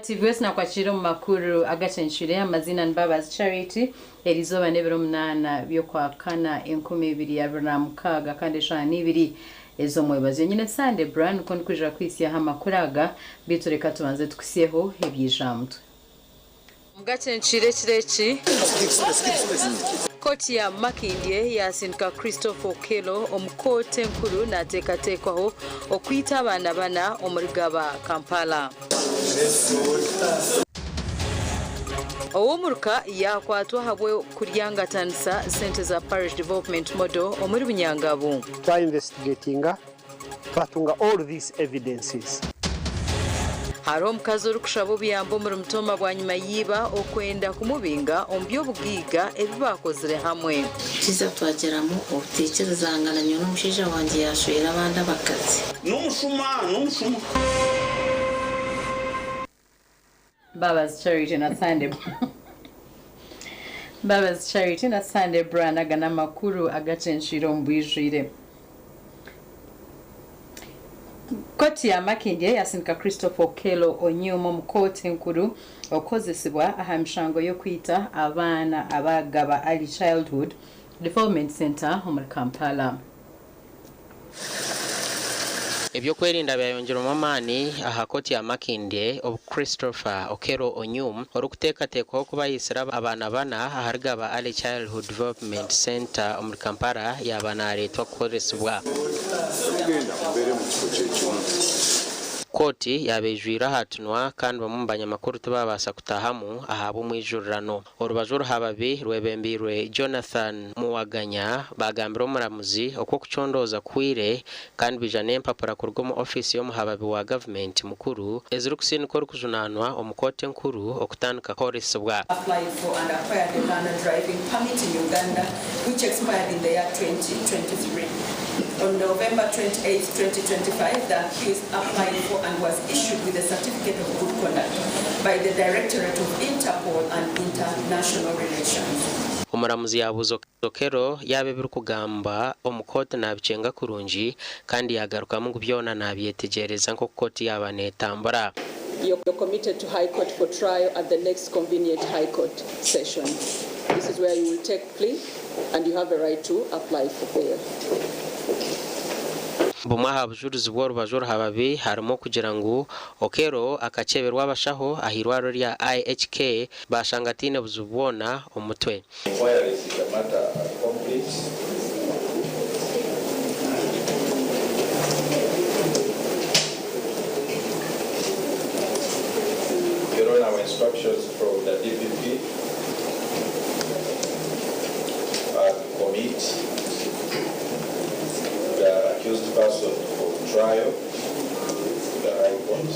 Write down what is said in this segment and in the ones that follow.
TV nakwakira omu makuru agacencwire amaziina ni Mbabazi Charity erizooba n'ebiro munaana by'okwakana 2026 kandi eshaaha n'ibiri ez'omwebazyo nyine Sande Bra nikwo ndikwija kuhitsyaho amakuru aga beitu reka tubanze tukutsyeho ebyija aha mutwe. Omugacencwire ekiro eki, kooti ya Makindye yaasindika Christopher Okello omu kooti enkuru naateekateekwaho okwita abaana bana omuri Gaba, Kampala. Ow'omuruka yaakwatwa ahabw'okuryangatanisa sente za Parish Development Model omuri Bunyangabu. Twa investigatinga twatunga all these evidences. Hariho omukazi orikushaba obuyambi omuri Mutoma bwanyima y'iba okwenda kumubinga omu by'obugaiga ebi baakozire hamwe. Kiza twagiramu obutaikirizangana nyowe n'omushaija wangye yaashwera abandi abakazi. N'omushuma, n'omushuma. Mbabazi Charity na Sunday Mbabazi Charity na Sunday Brian aga n'amakuru agacencwire omu bwijwire. Kooti ya Makindye yasindika Christopher Okello Onyum omu kooti enkuru okukozesibwa aha mishango y'okwita abaana aba Gaba Early Childhood Development Centre omuri Kampala. Eby'okwerinda byayongyerwamu amaani aha kooti ya Makindye obu Christopher Okello Onyum orikuteekateekwaho kuba aitsire abaana bana ahari Gaba Early Childhood Development Centre omuri Kampala yaaba nareetwa kukoresibwa. Kooti yaaba eijwire aha tunwa kandi bamwe omu banyamakuru tibaabaasa kutaahamu ahabw'omwijurirano. Orubaju oruhababi rwebembeirwe Jonathan Muwaganya baagambira omuramuzi oku okucondooza kuhweire kandi baija n'empapura kuruga omu ofiisi y'omuhababi wa gavumenti mukuru ezirikusindika orikujunaanwa omu kooti enkuru okutandika kukoresibwa. Applied for and acquired a learner driving permit in Uganda which expired in the year 2023. On November 28, 2025, the accused applied for and was issued with a certificate of good conduct by the Directorate of Interpol and International Relations. Omuramuzi yaabuuza Okello yaaba ebirikugambwa omu kooti naabikyenga kurungi kandi yaagarukamu ngu byona naabyetegyereza nk'oku kooti yaaba neetambura. You're committed to High Court for trial at the next convenient High Court session. This is where you will take plea and you have a right to apply for bail. Bumwe aha bujurizi bw'orubaju oruhababi harimu okugira ngu Okello akakyeberwa abashaho ah'eirwariro rya IHK baashanga ataine buzibu bwona omu mutwe. Inquiries in the matter are complete. Your Honor, our instructions from the DPP are to commit the accused person for trial to the High Court.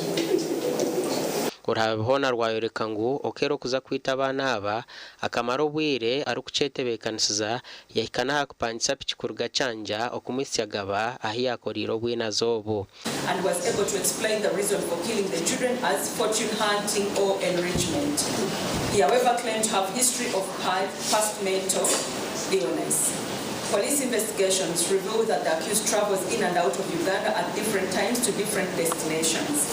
Oruhababi hoona rwayoreka ngu Okello okuza kwita abaana aba Akamara obwire arikukyetebeekanisiza, yahika n'aha kupangisa piki kuruga Kyanja okumuhitsya Gaba ahu yaakoreire obwinazi obu. And was able to explain the reason for killing the children as fortune hunting or enrichment. He however claimed to have history of past mental illness. Police investigations revealed that the accused travels in and out of Uganda at different times to different destinations.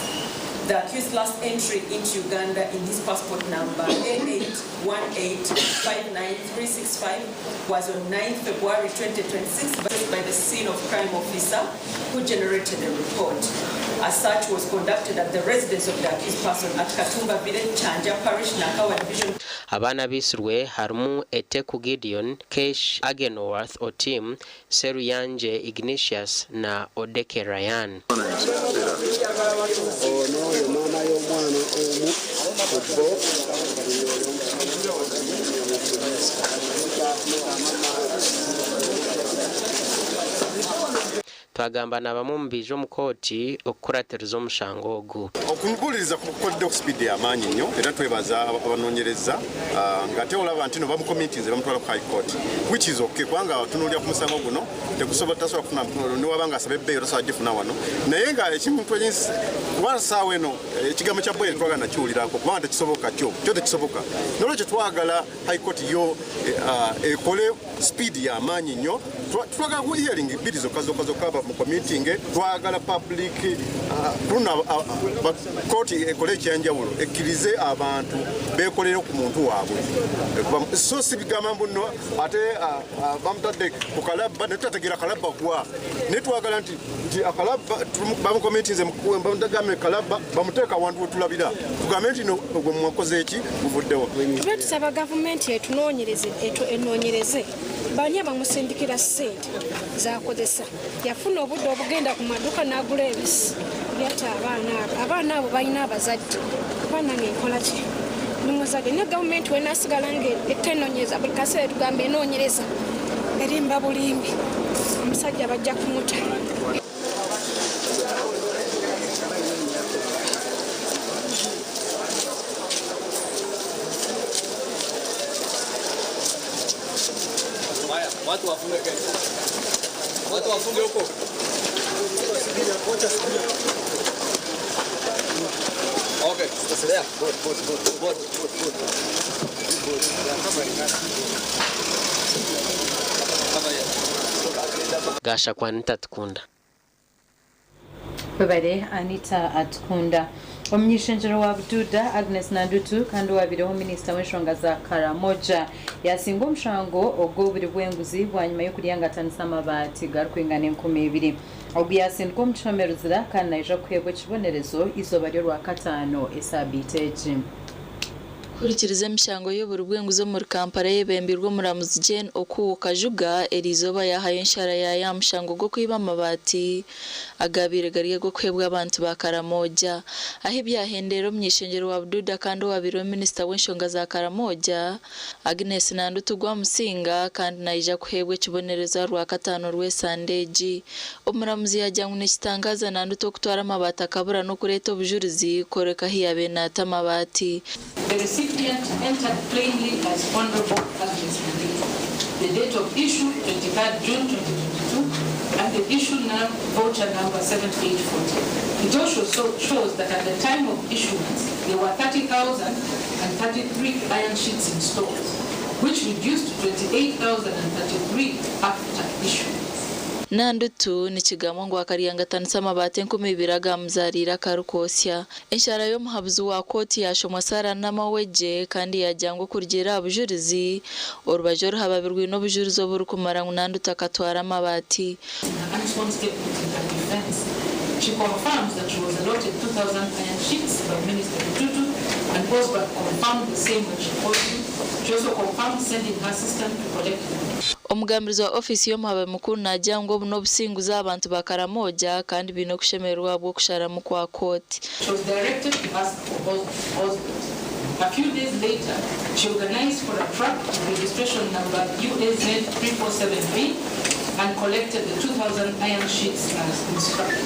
The accused last entry into Uganda in his passport number A81859365 was on 9th February 2026 by the scene of crime officer who generated a report. A search was conducted at the residence of the accused person at Katumba village, Kyanja Parish, Nakawa Division. Abaana abaitsirwe harimu Eteku Gideon, Kesh Agenworth Otim, Seruyangye Ignatius na Odeke Ryan. Twagamba na bamwe omu baija omu kooti okukuratiriza omushango ogu. Okubuuliriza kukoleddwa ku sipiidi ya maanyi nnyo era twebaza abanoonyereza nga ate olaba ntino bamukomitinze bamutwala ku High Court which is okay kubanga otunuulira ku musango guno tegusobola tasobola kufuna newaba nga asaba ebbeeyi tasobola gifuna wano naye nga ekintu kuba saawa eno ekigambo kya bail twagala nakiwulirako kubanga tekisoboka kyo kyo tekisoboka nolwekyo twagala High Court yo ekole sipiidi ya maanyi nnyo. Twagala ku hearing bbiri zokka zokka zokka bamucommittinge. Twagala public kuno kooti ekole ekyenjawulo ekkirize abantu beekolere ku muntu waabwe. So si bigamba mbu nno ate bamutadde ku kalabba naye tutategeera kalabba gwa. Naye twagala nti nti akalabba bamucommittinze bamugambe kalabba bamuteeka awantu wetulabira tugambe nti no gwe mwakoze eki guvuddewo. Tube tusaba gavumenti etunoonyereze enoonyereze bani abamusindikira ssente zakozesa. Yafuna obudde obugenda ku maduuka n'agula ebisi byatta abaana abo. Abaana abo balina abazadde kuba nange nkola ki ndi muzadde naye gavumenti wenasigala nga etenoonyereza buli kaseera etugamba enoonyereza erimba bulimbi omusajja bajja kumuta. Watu wafunge kesho. Watu wafunge huko. Okay, there. Good, good, good, good, good, good. Good. Cover here. Gashakwa Anita Atukunda. Webare Anita Atukunda. Omunyishengyero wa Bududa Agnes Nandutu kandi owabireho minisita w'enshonga za Karamoja yasinga omushango ogw'oburi bw'enguzi bwanyima y'okuryangatanisa amabaati garikwingana 2000. Ogu yasindwa omu kihome Ruzira kandi naija kuheebwa ekibonerezo eizooba ry'orwakataano esaabiiti egi. Kuhurikiriza emishango y'oburi bw'enguzi omuri Kampala eyebembirwe omuramuzi Jane Okuo Kajuga eriizooba yaahayo enshara yaayo aha mushango gw'okwiba amabaati agaabaire gari ag'okuheebwa abantu ba Karamoja. Ahi byahendeera omuny'eishengyero wa Bududa kandi owabaireho minisita w'enshonga za Karamoja, Agnes Nandutu Gwamusinga kandi naija kuheebwa ekibonerezo aha Rwakataano rw'esande egi. Omuramuzi yaagira ngu nikitangaaza Nandutu okutwara amabaati akabura n'okureeta obujurizi kworeka ahi yaabaire naata amabaati. The recipient entered plainly as Honourable Agnes Nandutu. The date of issue, 23rd June 2022, and the issue voucher number 7840. It also shows that at the time of issuance, there were 30,033 iron sheets in stores, which reduced to 28,033 after issuance. Nandutu nikigambwa ngu akaryangatanisa amabaati 2000 agamuzaariire akarikwotsya. Enshara y'omuhabuzi wa kooti yaashomwa Sarah Namawejje kandi yaagira ngu okurugiirira aha bujurizi, orubaju oruhababi rwine obujurizi oburikumara ngu Nandutu akatwara amabaati. In her unsworn statement in her defense, she confirms that she was allotted 2,000 iron sheets by Minister Bitutu and Osbert confirmed the same when she called him. She also confirmed sending her assistant to collect them. Omugambirizi wa ofiisi y'omuhababi mukuru naagira ngu obu n'obusinguzi aha bantu ba Karamoja kandi baine okushemererwa ahabw'okusharamu kwa kooti. She was directed to ask for Osbert. A few days later, she organized for a truck with registration number UAZ 347B and collected the 2,000 iron sheets as instructed.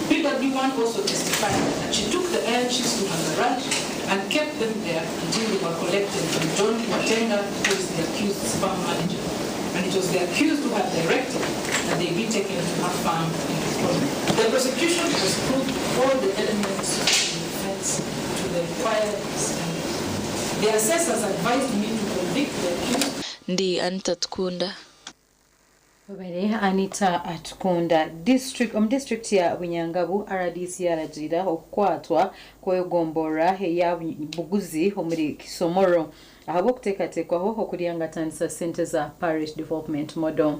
PW1 also testified that she took the iron sheets to her garage and kept them there until they were collected by John Watenga, who is the accused's farm manager. And it was the accused who had directed that they be taken to her farm in Mukono. The prosecution has proved all the elements of the offense to the required standard. The assessors advised me to convict the accused. Ndi Anita Tukunda. Webare Anita Atukunda. District omu district ya Bunyangabu RDC yaragira okukwatwa kwegomborra eya Buguzi omuri Kisomoro ahabw'okuteekateekwaho okuryangatanisa sente za Parish Development Model.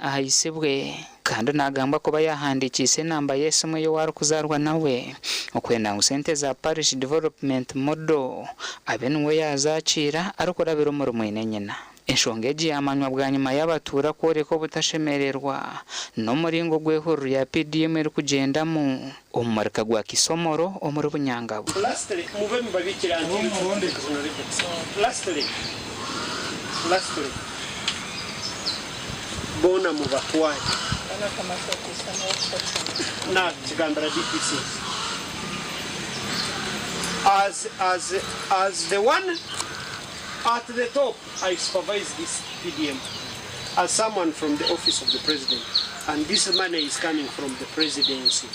Ahaisibwe kandi nagambwa kuba yahandikiise enamba y'esimu y'owarikuzaarwa nawe okwenda ngu sente za Parish Development Model abe niwe yazakiira arikurabira omuri mwine nyina. Enshonga egi yamanywa bwanyima y'abatuura kworeka obutashemererwa n'omuringo gw'ehururu ya PDM erikugyendamu omu murika gwa Kisomoro omuri Bunyangabu. Lastly, mube mubabikira nti lastly, lastly, bona mubatware na kigambira DPC as the one at the top. I supervise this PDM as someone from the office of the president, and this money is coming from the presidency.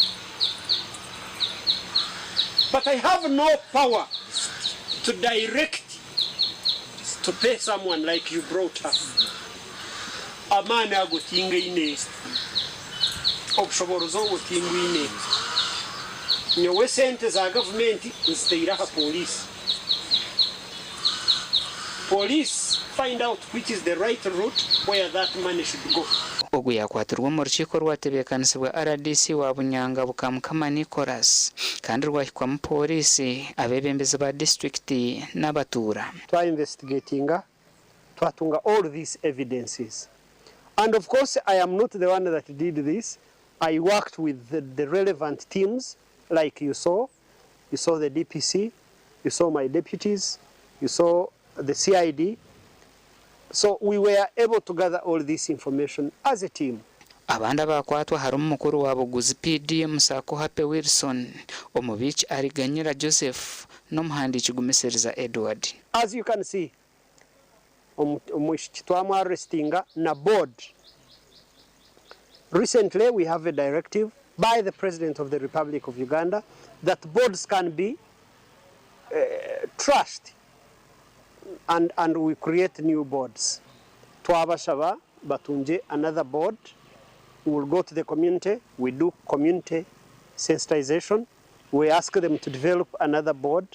But I have no power to direct to pay someone like you brought up. Amaani ago tingaine, obushoboorozi obwo timbwine. Nyowe sente za gavumenti nzitaire aha pooriisi. Police find out which is the right route where that money should go. Ogu yaakwatirwa omu rukiiko orwatebeekanisibwa rdc wa Bunyangabu Kamukama Nicholas kandi rwahikwamu pooriisi, abeebembezi ba disiturikiti n'abatuura. Twa investigatinga twatunga all these evidences and of course I am not the one that did this, I worked with the relevant teams like you saw, you saw the DPC, you saw my deputies, you saw the CID, so we were able to gather all this information as a team. Abandi abaakwatwa harimu mukuru wa Buguzi PDM Sacco Happy Wilson, omubiiki Ariganyira Joseph n'omuhandiiki Gumisiriza Edward. As you can see, omwishiki twamu arrestinga na board. Recently we have a directive by the President of the Republic of Uganda that boards can be trashed and, and we create new boards. Twabashaba batungye another board. We will go to the community, we do community sensitization, we ask them to develop another board,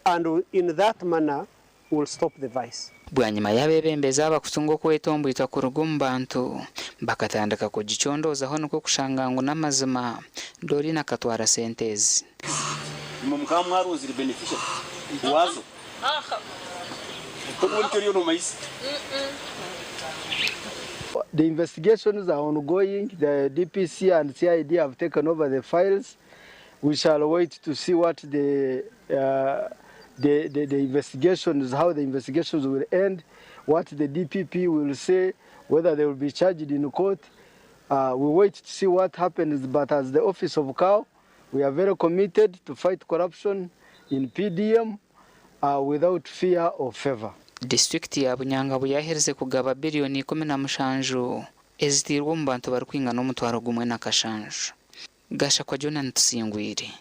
and in that manner we will stop the vice. Bwanyima y'abeebembezi aba kutunga okwetombwitwa kuruga omu bantu, bakatandika kugicondoozaho nikwo kushanga ngu n'amazima Doreen akatwara sente ezi. Imwe mukaba mwarozire beneficiary waazo? Tokuba nikyo oriyo nomanyisa. The investigations are ongoing. The DPC and CID have taken over the files. We shall wait to see what the investigations, how the investigations will end, what the DPP will say, whether they will be charged in court. We wait to see what happens, but as the office of CAO, we are very committed to fight corruption in PDM without fear or favor. Disiturikiti ya Bunyangabu yaaherize kugaba biriyoni 17 eziteirwe omu bantu barikwingana 10,107. Gashakwa Jonah Tusingwire.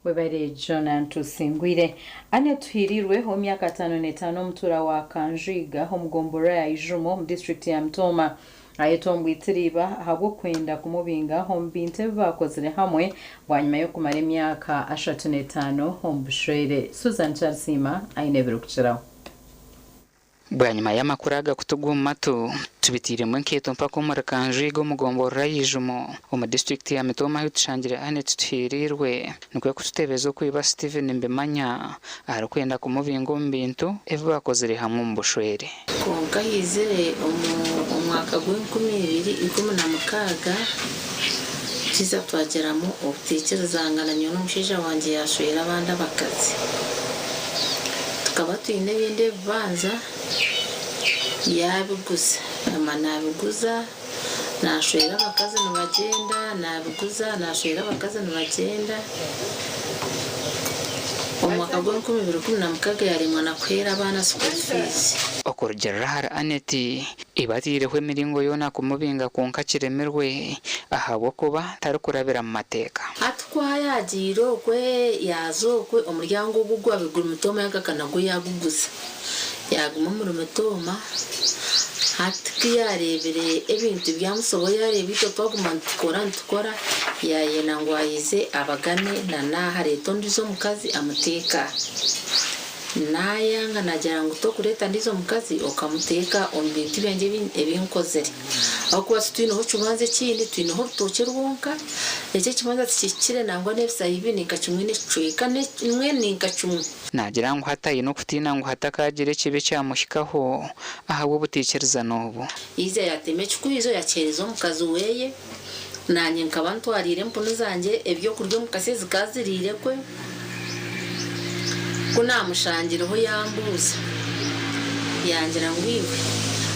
Webare Jonah Tusingwire. Annet Tuhirirwe ow'emyaka 55 omutuura wa Kanjuiga omu gomborora ya Ijumo omu disiturikiti ya Mitooma ayetombwitire iba ahabw'okwenda kumubinga omu bintu ebi baakozire hamwe bwanyima y'okumara emyaka 35 omu bushwere. Susan Kyarisiima aine ebirikukiraho. Bwanyima y'amakuru aga kutugwa omu matu, tubiteiremu enkeito mpaka omuri Kanjuiga omu gomborora ya Ijumo omu disiturikiti ya Mitooma ahu tushangire Annet Tuhirirwe nikwo kututebeza oku iba Steven Mbimanya arikwenda kumubinga omu bintu ebi baakozire hamwe omu bushwere. Kwonka haizire omu mwaka gw'entumi ibiri ikumi na mukaaga, kiza twagiramu obuteikirizangana nyowe n'omushaija wangye, yashwera abandi abakazi. Tukaba twine ebindi ebibanza, yabiguza, ama nabiguza, nashwera abakazi nibagyenda, nabiguza, nashwera abakazi nibagyenda. Omu mwaka gw'entumi ibiri ikumi na mukaaga yaremwa na kuheera abaana school fees. Okurugiirira ahari Annet, iba ataireho emiringo yoona kumubinga kwonka kiremirwe ahabw'okuba tarikurabira mu mateeka. Hati ku yagiire okwe, yaza okwe, omuryango ogu gwabe guri Mitooma, yagaka nagwo yaguguza, yaguma omuri Mitooma. Hati ku yareebire ebintu byamusobo, yareeba itwe twaguma nitukora nitukora, yayenda ngu ayize abagane na naaha areete ondiijo omukazi amuteeka. Nayanga, nagira ngu tokureeta ndiijo omukazi okamuteeka omu bintu byangye ebinkozire, ahabw'okuba titwineho kibanza ekindi, twineho orutookye rwonka. Eki ekibanza tikihikire nangwa n'ebisaha ibiri ninka kimwe n'ekicweka nimwe ninka kimwe. Naagira ngu hati aine okutiina ngu hatakagira ekibi ekyamuhikaho ahabw'obuteikirizana obu. Yiija yatema ekikwizo, yakiheereza omukazi weye. Naanye nkaba ntwariire empunu zangye ebyokurya omu kasya, zikaziriire kwe. Ku naamushangireho yambuuza, yangira ngu iwe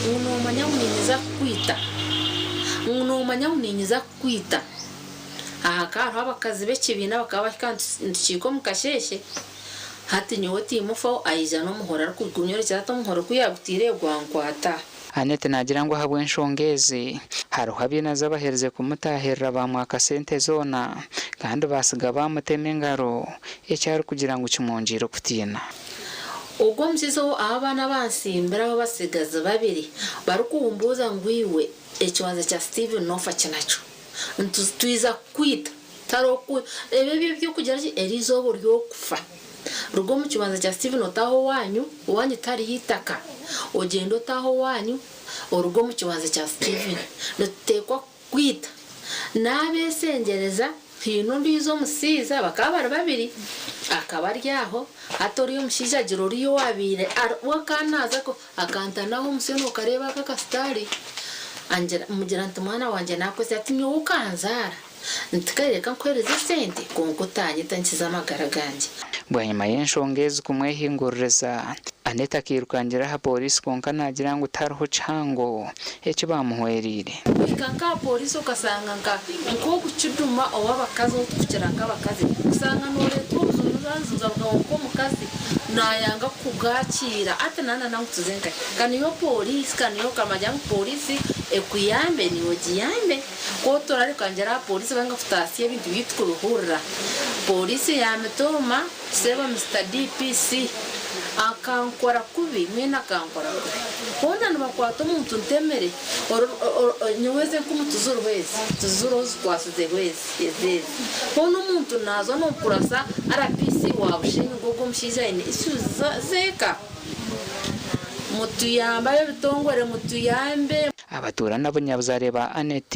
ngu noomanya ngu ninyiza kukwita, ngu noomanya ngu ninyiza kukwita. Aha hakaba hariho abakazi b'ekibiina, bakaba bahika nitukiika omu kasheeshe. Hati nyowe timufaho, aija n'omuhoro arikunyorekyera ati omuhoro ku yagutiire gwankwata. Annet naagira ngu ahabw'enshonga ezi hariho abainazi abaherize kumutaahirira bamwaka sente zoona kandi basiga bamutema engaro, eki arikugira ngu kimwongiire okutiina. Ogwo omushaija ou abaana abantsimbire abo abatsigazi babiri barikumbuuza ngu iwe ekibanza kya Steven noofa ki nakyo? Nti twija kukwita. Tihariho ku ebyo eby'okugira ki eri izooba ori okufa. Ruga omu kibanza kya Steven otaahe owaanyu, owaanyu tihariyo eitaka. Ogyende otaahe owaanyu oruge omu kibanza kya Steven. Nituteekwa kukwita. Naabeesengyereza, haine ondiijo omushaija, bakaba bari babiri, akaba ari aho, hati oriya omushaija agira oriya owaabaire ari, we akaba naaza akantanaho omusyo nookareeba aka akasitaari, angira, mmugira nti mwana wangye naakwesiga, ati nyowe okanzaara, nti kare reka nkuheereze esente kwonka otaanyita nkize amagara gangye. Bwanyima y'enshonga ezi kumwehinguririza, Annet akairukangira aha pooriisi kwonka naagira ngu tihariho kihango eki baamuhwereire. Kuhika nk'aha pooriisi okashanga nka nk'okukiduma ow'abakazi ou turikukira nk'abakazi kushanga nooreetwa obujunanizibwa bwawe nk'omukazi naayanga kukubwakiira ati naana ngu tuze nkahi? Ka niyo pooriisi ka niyo okamanya ngu pooriisi ekuyambe niiwe ogiyambe. Ku oturareka ngyera aha pooriisi banga kutaasya ebintu byaitu kubihurira. Pooriisi yaamitooma sebo Mister DPC akankora kubi mbwenu akankora kubi. Hoona nibakwata omuntu ntemere nyowe ezi enkumu tiziriho ezi tiziriho zikwasizeho ezi ezi ezi. Hoona omuntu naaza nookurasa RPC wa Bushenyi ngu ogwo omushaija aine issues z'eka. Mutuyambe ab'ebitongore mutuyambe. Abatuura n'abunyabuzaare ba Annet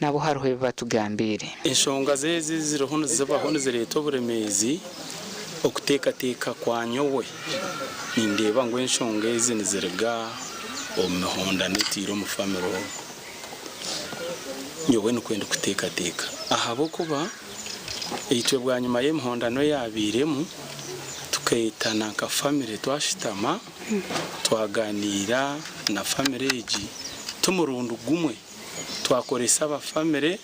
nabo hariho ebi batugambiire. Enshonga z'ezi eziriho nizibaho nizireeta oburemeezi, okuteekateeka kwa nyowe nindeeba ngu enshonga ezi niziriga omu mihondano etiire omu famire omu. Nyowe nikwo ndikuteekateeka ahabw'okuba itwe bwanyima y'emihondano eyaabairemu tukeetana nka famire twashutama Twagaaniira na famire egi ti murundi gumwe, twakoresa aba famire,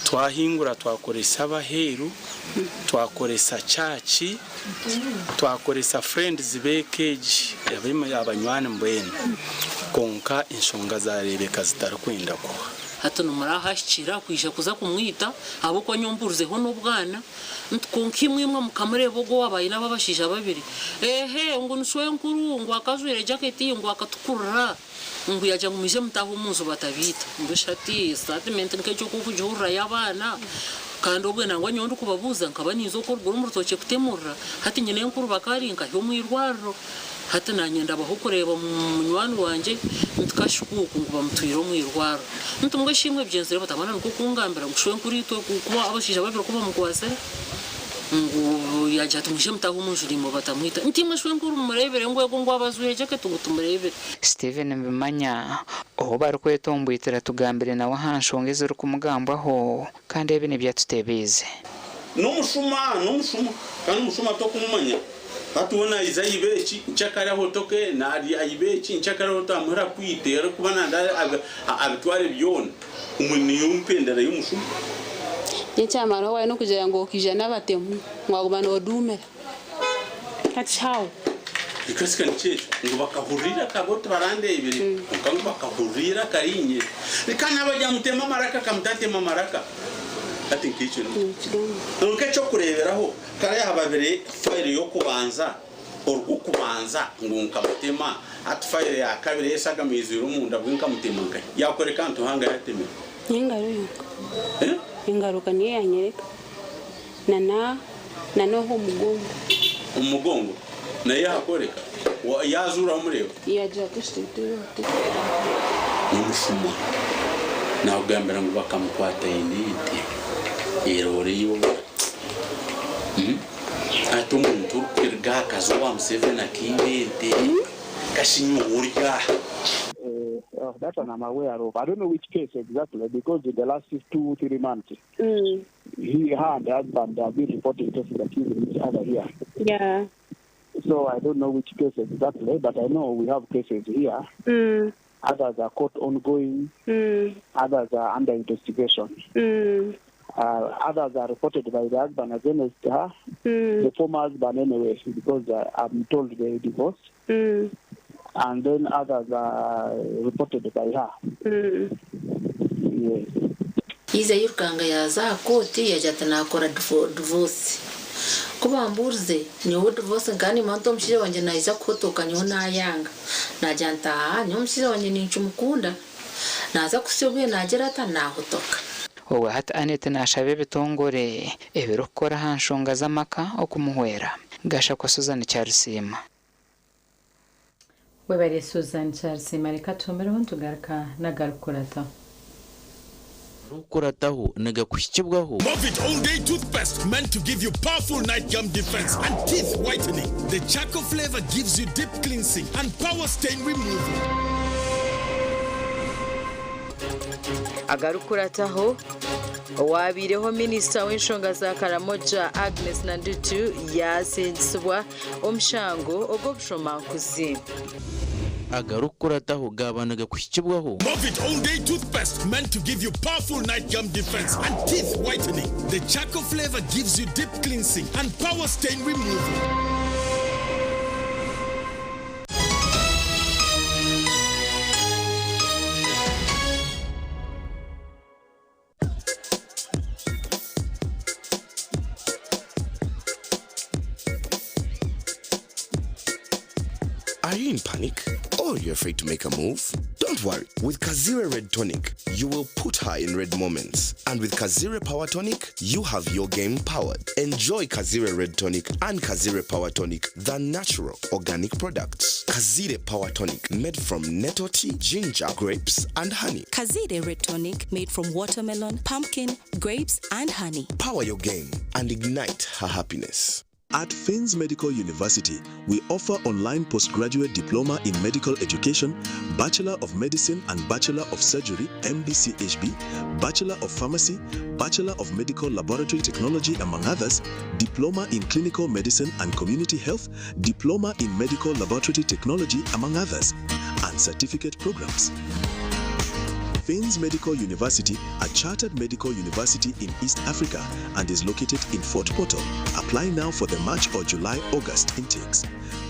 twahingura twakoresa ab'aheeru, twakoresa church, twakoresa friends b'eka egi, abanywani mbwenu, kwonka enshonga zareebeka zitarikwenda kuhwa. Hati nimurahahikira kwija kuza kumwita ahabw'okuba nyowe mpurizeho n'obwana. Nti kwonka imwe imwe mukamureeba ogwo owaaba aine abo abashaija babiri? Ehe, ngu ni shwenkuru, ngu akajwaire jaketi, ngu akatukurira, ngu yaagira ngu mwije mutaahe omu nju batabaita. Ngu shati, statement nk'egyo ku orikugihurira y'abaana, kandi obwe nangwa nyowe ndikubabuuza nkaba ninza okwo oruguru omu rutookye kutemurira, hati nyinenkuru bakaba nkahi omu irwariro. Hati naanye ndabaho kureeba munywani wangye nti Kashikuuku ngu bamutwire omu irwariro. Nti mbwe shi imwe byenzire bata? Boona nikwo kungambira ngu shwenkuru itwe kuba abashaija babiri ku bamukwasire ngu yaagira ati mwije mutaahe omu nju naimwe batamwita. Nti imwe shwenkuru mumureebire ngu eego ngu abajwaire jaketi ngu tumureebire. Steven Mbimanya, ou barikweta Ombwitira tugambire nawe aha nshonga ezirikumugambwaho kandi ebi nibyo atutebiize. N'omushuma, n'omushuma, kandi omushuma tokumumanya. Hati we naija aiba eki, nkyakare ahotoke, naarya aiba eki, nkyakare ahotoke, amuhe akwite, arikuba nanda abitware byona. Omwe niyo mpendera y'omushuma. Nyekyamara waaba n'okugira ngu okaija n'abatemu waguma noduumira. Kati how? Ekasika nikyo ekyo ngu bakahurira eiraka bo tibarandeebire kwonka ngu bakahurira eiraka riinye. Kandi naaba aryamutema amaraka akamutatema amaraka. Hati nk'ekyo nikyo. Nk'eky'okureeberaho, kare aha babire fayiro y'okubanza, orw'okubanza ngu nkamutema, hati fayiro ya kabiri ey'eshagama eizwire omunda bwe nkamutema nkahi? Yaakoreka nti Ruhanga yaatemire. N'engaro yonka. Engaro ka niyo yanyereka. Na na na n'oha omugongo. Omu mugongo? Nayo yaakoreka? Yaazuura wamureeba? Yaagira ati ekiteteeyi ati. N'omushuma. Naakugambira ngu bakamukwata aine ente eroore yoona. Hati omuntu orikuruga aha kazi owa Museveni akaiba ente, kashinya ori aha. That one I'm aware of. I don't know which case exactly because in the last 2, 3 months, he, her and the husband have been reporting cases accusing each other here. So I don't know which case exactly, but I know we have cases here. Others are court ongoing, others are under investigation. Others are reported by the husband against her, the former husband anyway, because I'm told they divorced. And then others are reported by her. Yes. Yaija yairukanga yaaza aha kooti yaagira ati naakora divosi. Ku bambuurize, nyowe divorce nkaba nimmanya nti omushaija wangye naija kuhotoka nyowe naayanga. Naagira nti aa nyowe omushaija wangye ninkimukunda. Naaza kuhitsya obwire naagira ata, naahotoka. Obwa hati Annet naashaba ebitongore ebirikukora aha nshonga z'amaka okumuhwera. Gashakwa Susan Kyarusiima. Webare Susan Kyarusiima reka tuhumireho nitugaruka n'agarikukurataho. Agarikukurataho nigakuhikibwaho. Movit All Day Toothpaste meant to give you powerful night gum defense and teeth whitening. The charcoal flavor gives you deep cleansing and power stain removal. Agarikukurataho, Owabaireho minisita w'enshonga za Karamoja Agnes Nandutu yasingisibwa omushango ogw'obushomankuzi. Agarikukurataho gaaba nigakuhikibwaho. Movit All Day Toothpaste meant to give you powerful night gum defense and teeth whitening. The charcoal flavor gives you deep cleansing and power stain removal. Are you in panic? Or you're afraid to make a move? Don't worry. With Kazire Red Tonic, you will put her in red moments. And with Kazire Power Tonic, you have your game powered. Enjoy Kazire Red Tonic and Kazire Power Tonic, the natural organic products. Kazire Power Tonic, made from nettle tea, ginger, grapes, and honey. Kazire Red Tonic, made from watermelon, pumpkin, grapes, and honey. Power your game and ignite her happiness. At Finns Medical University, we offer online postgraduate diploma in medical education, Bachelor of Medicine and Bachelor of Surgery, MBCHB, Bachelor of Pharmacy, Bachelor of Medical Laboratory Technology, among others, Diploma in Clinical Medicine and Community Health, Diploma in Medical Laboratory Technology, among others, and certificate programs. Finns Medical University, a chartered medical university in East Africa and is located in Fort Portal. Apply now for the March or July August intakes.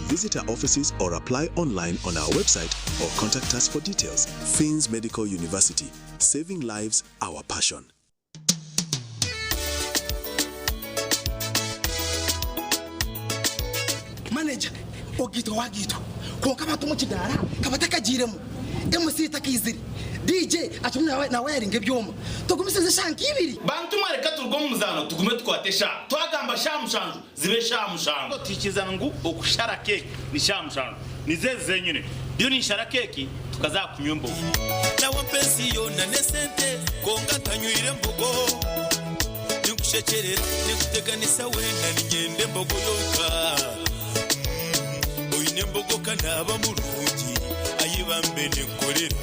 Visit our offices or apply online on our website or contact us for details. Finns Medical University, saving lives, our passion. Manager ogiitwa wagiitwa kwonka abantu omu kidaara kabatakagiiremu MC takaizire DJ akirimu nawayaringa ebyoma tugumisirize eshaaha nk'ibiri. Bantu mwe reka turuge omu muzaano tugume tukwate eshaaha. Twagamba shaaha mushanju zibe shaaha mushanju. Tuhikirizana ngu okushara keeki ni shaaha mushanju. Nizo ezi zenyine. Ndiyo ninshara keeki tukaza aha kunywa embogo. Nawe ampa ensi yoona n'esente kwonka ntanywire mbogo Ninkushekyerera ninkuteganisa weena niinyenda embogo yonka Oine embogo ka naaba murungi Ayi bambe ninkukorera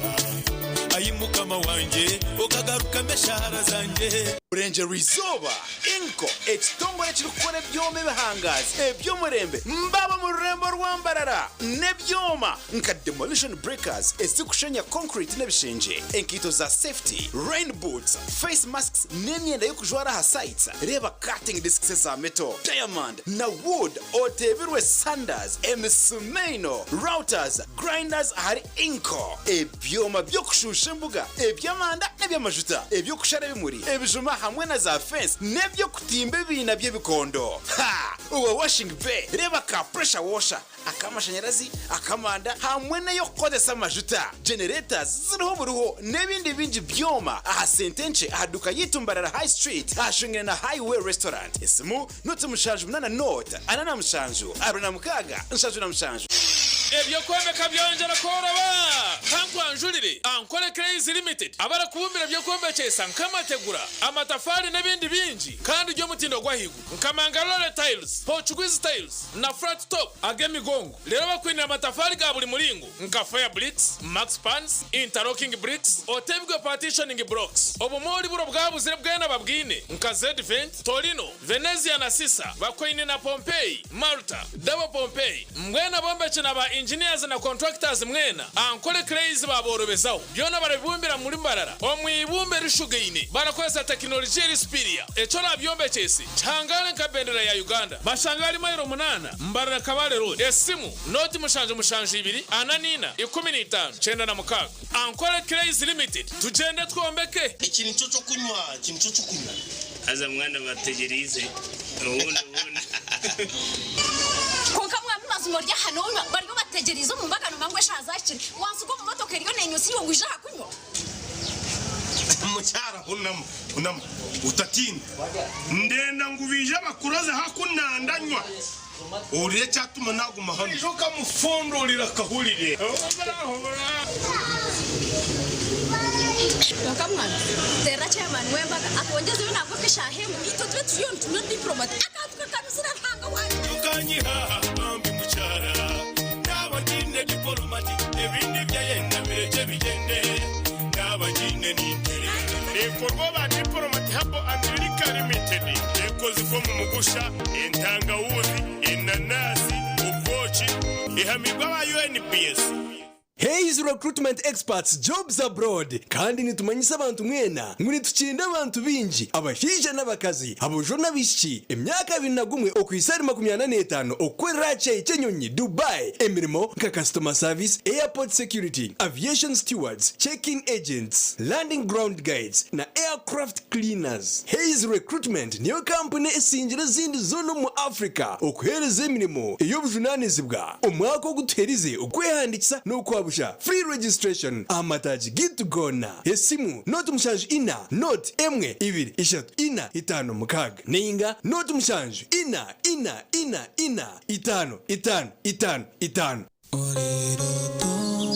Ayi mukama wangye okagarukamu eshaara zangye. Burengyerwa Izooba, Inco, ekitongore ekirikukora ebyoma ebihangaazi eby'omurembe mbaba omu rurembo rwa Mbarara n'ebyoma nka demolition breakers ezirikushenya concrete n'ebishengye, enkaito za safety, rain boots, face masks n'emyenda y'okujwara aha sites. Reeba cutting discs eza metal, diamond na wood oteebirwe sanders, emisumeino, routers, grinders ahari Inco. Ebyoma by'okushuusha embuga, eby'amanda n'eby'amajuta, eby'okushara ebimuri, ebijuma hamwe na za fence n'eby'okutimba ebiina by'ebikondo. Ha! Owa washing bay, reeba ka pressure washer, ak'amashanyarazi, ak'amanda hamwe n'ey'okukozesa amajuta. Generators ziriho buriho n'ebindi bingi byoma aha sente nkye aha duuka yaitu Mbarara High Street ahashungaine na Highway Restaurant. Esimu, 08 0 47 26 77. Eby'okwombeka byongyera kworoba! Kankwanjurire Ankole Clays Limited abarikubumbira eby'okwombekyesa nk'amategura, amatafaari n'ebindi bingi kandi by'omutindo gw'ahaiguru nka Mangalore Tiles, Portuguese Tiles na Flat Top ag'emigongo. Reero bakwinire amatafaari ga buri muringo nka Fire Bricks, Max Pans, Interlocking Bricks, otebwe Partitioning Blocks. Obumoori buri obwabuzire bwena babwine nka Zedvent, Torino, Venezia na Sisa bakwaine na Pompeii, Malta, Double Pompeii. Mbwenu abombeki na ba engineers na contractors mwena, Ankole Clays baaborobezaho. Byona barabibumbira muri Mbarara omu ibumba erishugaine barakozesa tekinologiya eri superior. Eki orabyombekyese kihangare nka bendera ya Uganda. Bashanga ahari mailo munaana Mbarara Kabale Road. Esimu, nooti 772 44 15 96. Ankole Clays Limited, tugyende twombeke! Eki nikyo ky'okunywa, eki nikyo ky'okunywa. Haza mwana bategyereize obundi obundi. Kwonka mwami mazima ori aha nonywa bariyo bategyereize omu mbaga nomanya ngu eshaaha zahikire wansiga omu motoka eriyo nenywa iwe ngu ija aha kunywa. Mukyara hunama hunama otatiina ndenda ngu baije bakurozeho aku nandanywa ohurire ekyatuma naguma hanu. Ija okamufundurira akahurire. Kwonka mwami terera chairman w'embaga atwongyezeyo nangwa nk'eshaaha emwe itwe tube turiyo nitunywa diplomat akantu kakanuzire Ruhanga wangye. Tokanyiha bambi mukyara naba ngiine dipolomati ebindi byayenda birekye bigyende naba ngiine ninterera. Ekorwa aba Diplomat Herbal and Liquor Limited ekozirwe omu mugusha, entangawuzi, enanasi, obwoki, ehamibwe aba UNBS. Hays Recruitment Experts Jobs Abroad kandi nitumanyisa abantu mwena ngu nitukinda abantu baingi abashaija n'abakazi, aboojo n'abaishiki, emyaka 21 okuhitsya ahari 45 okukorera aha kishaayi ky'enyonyi Dubai emirimo nka Customer Service, Airport Security, Aviation Stewards, Check-in Agents, Landing Ground Guides na Aircraft Cleaners. Hays Recruitment niyo kampuni esingire ezindi zoona omu Africa okuheereza emirimo ey'obujunanizibwa. Omwaka ogu tuherize okwehandiikisa n'okwabusha, free registration, aha mataagi gaitu goona. Esimu, 0 7 0 1 2 3 4 5 6 nainga 0 7 4 4 4 4 5 5 5 5. Oriroto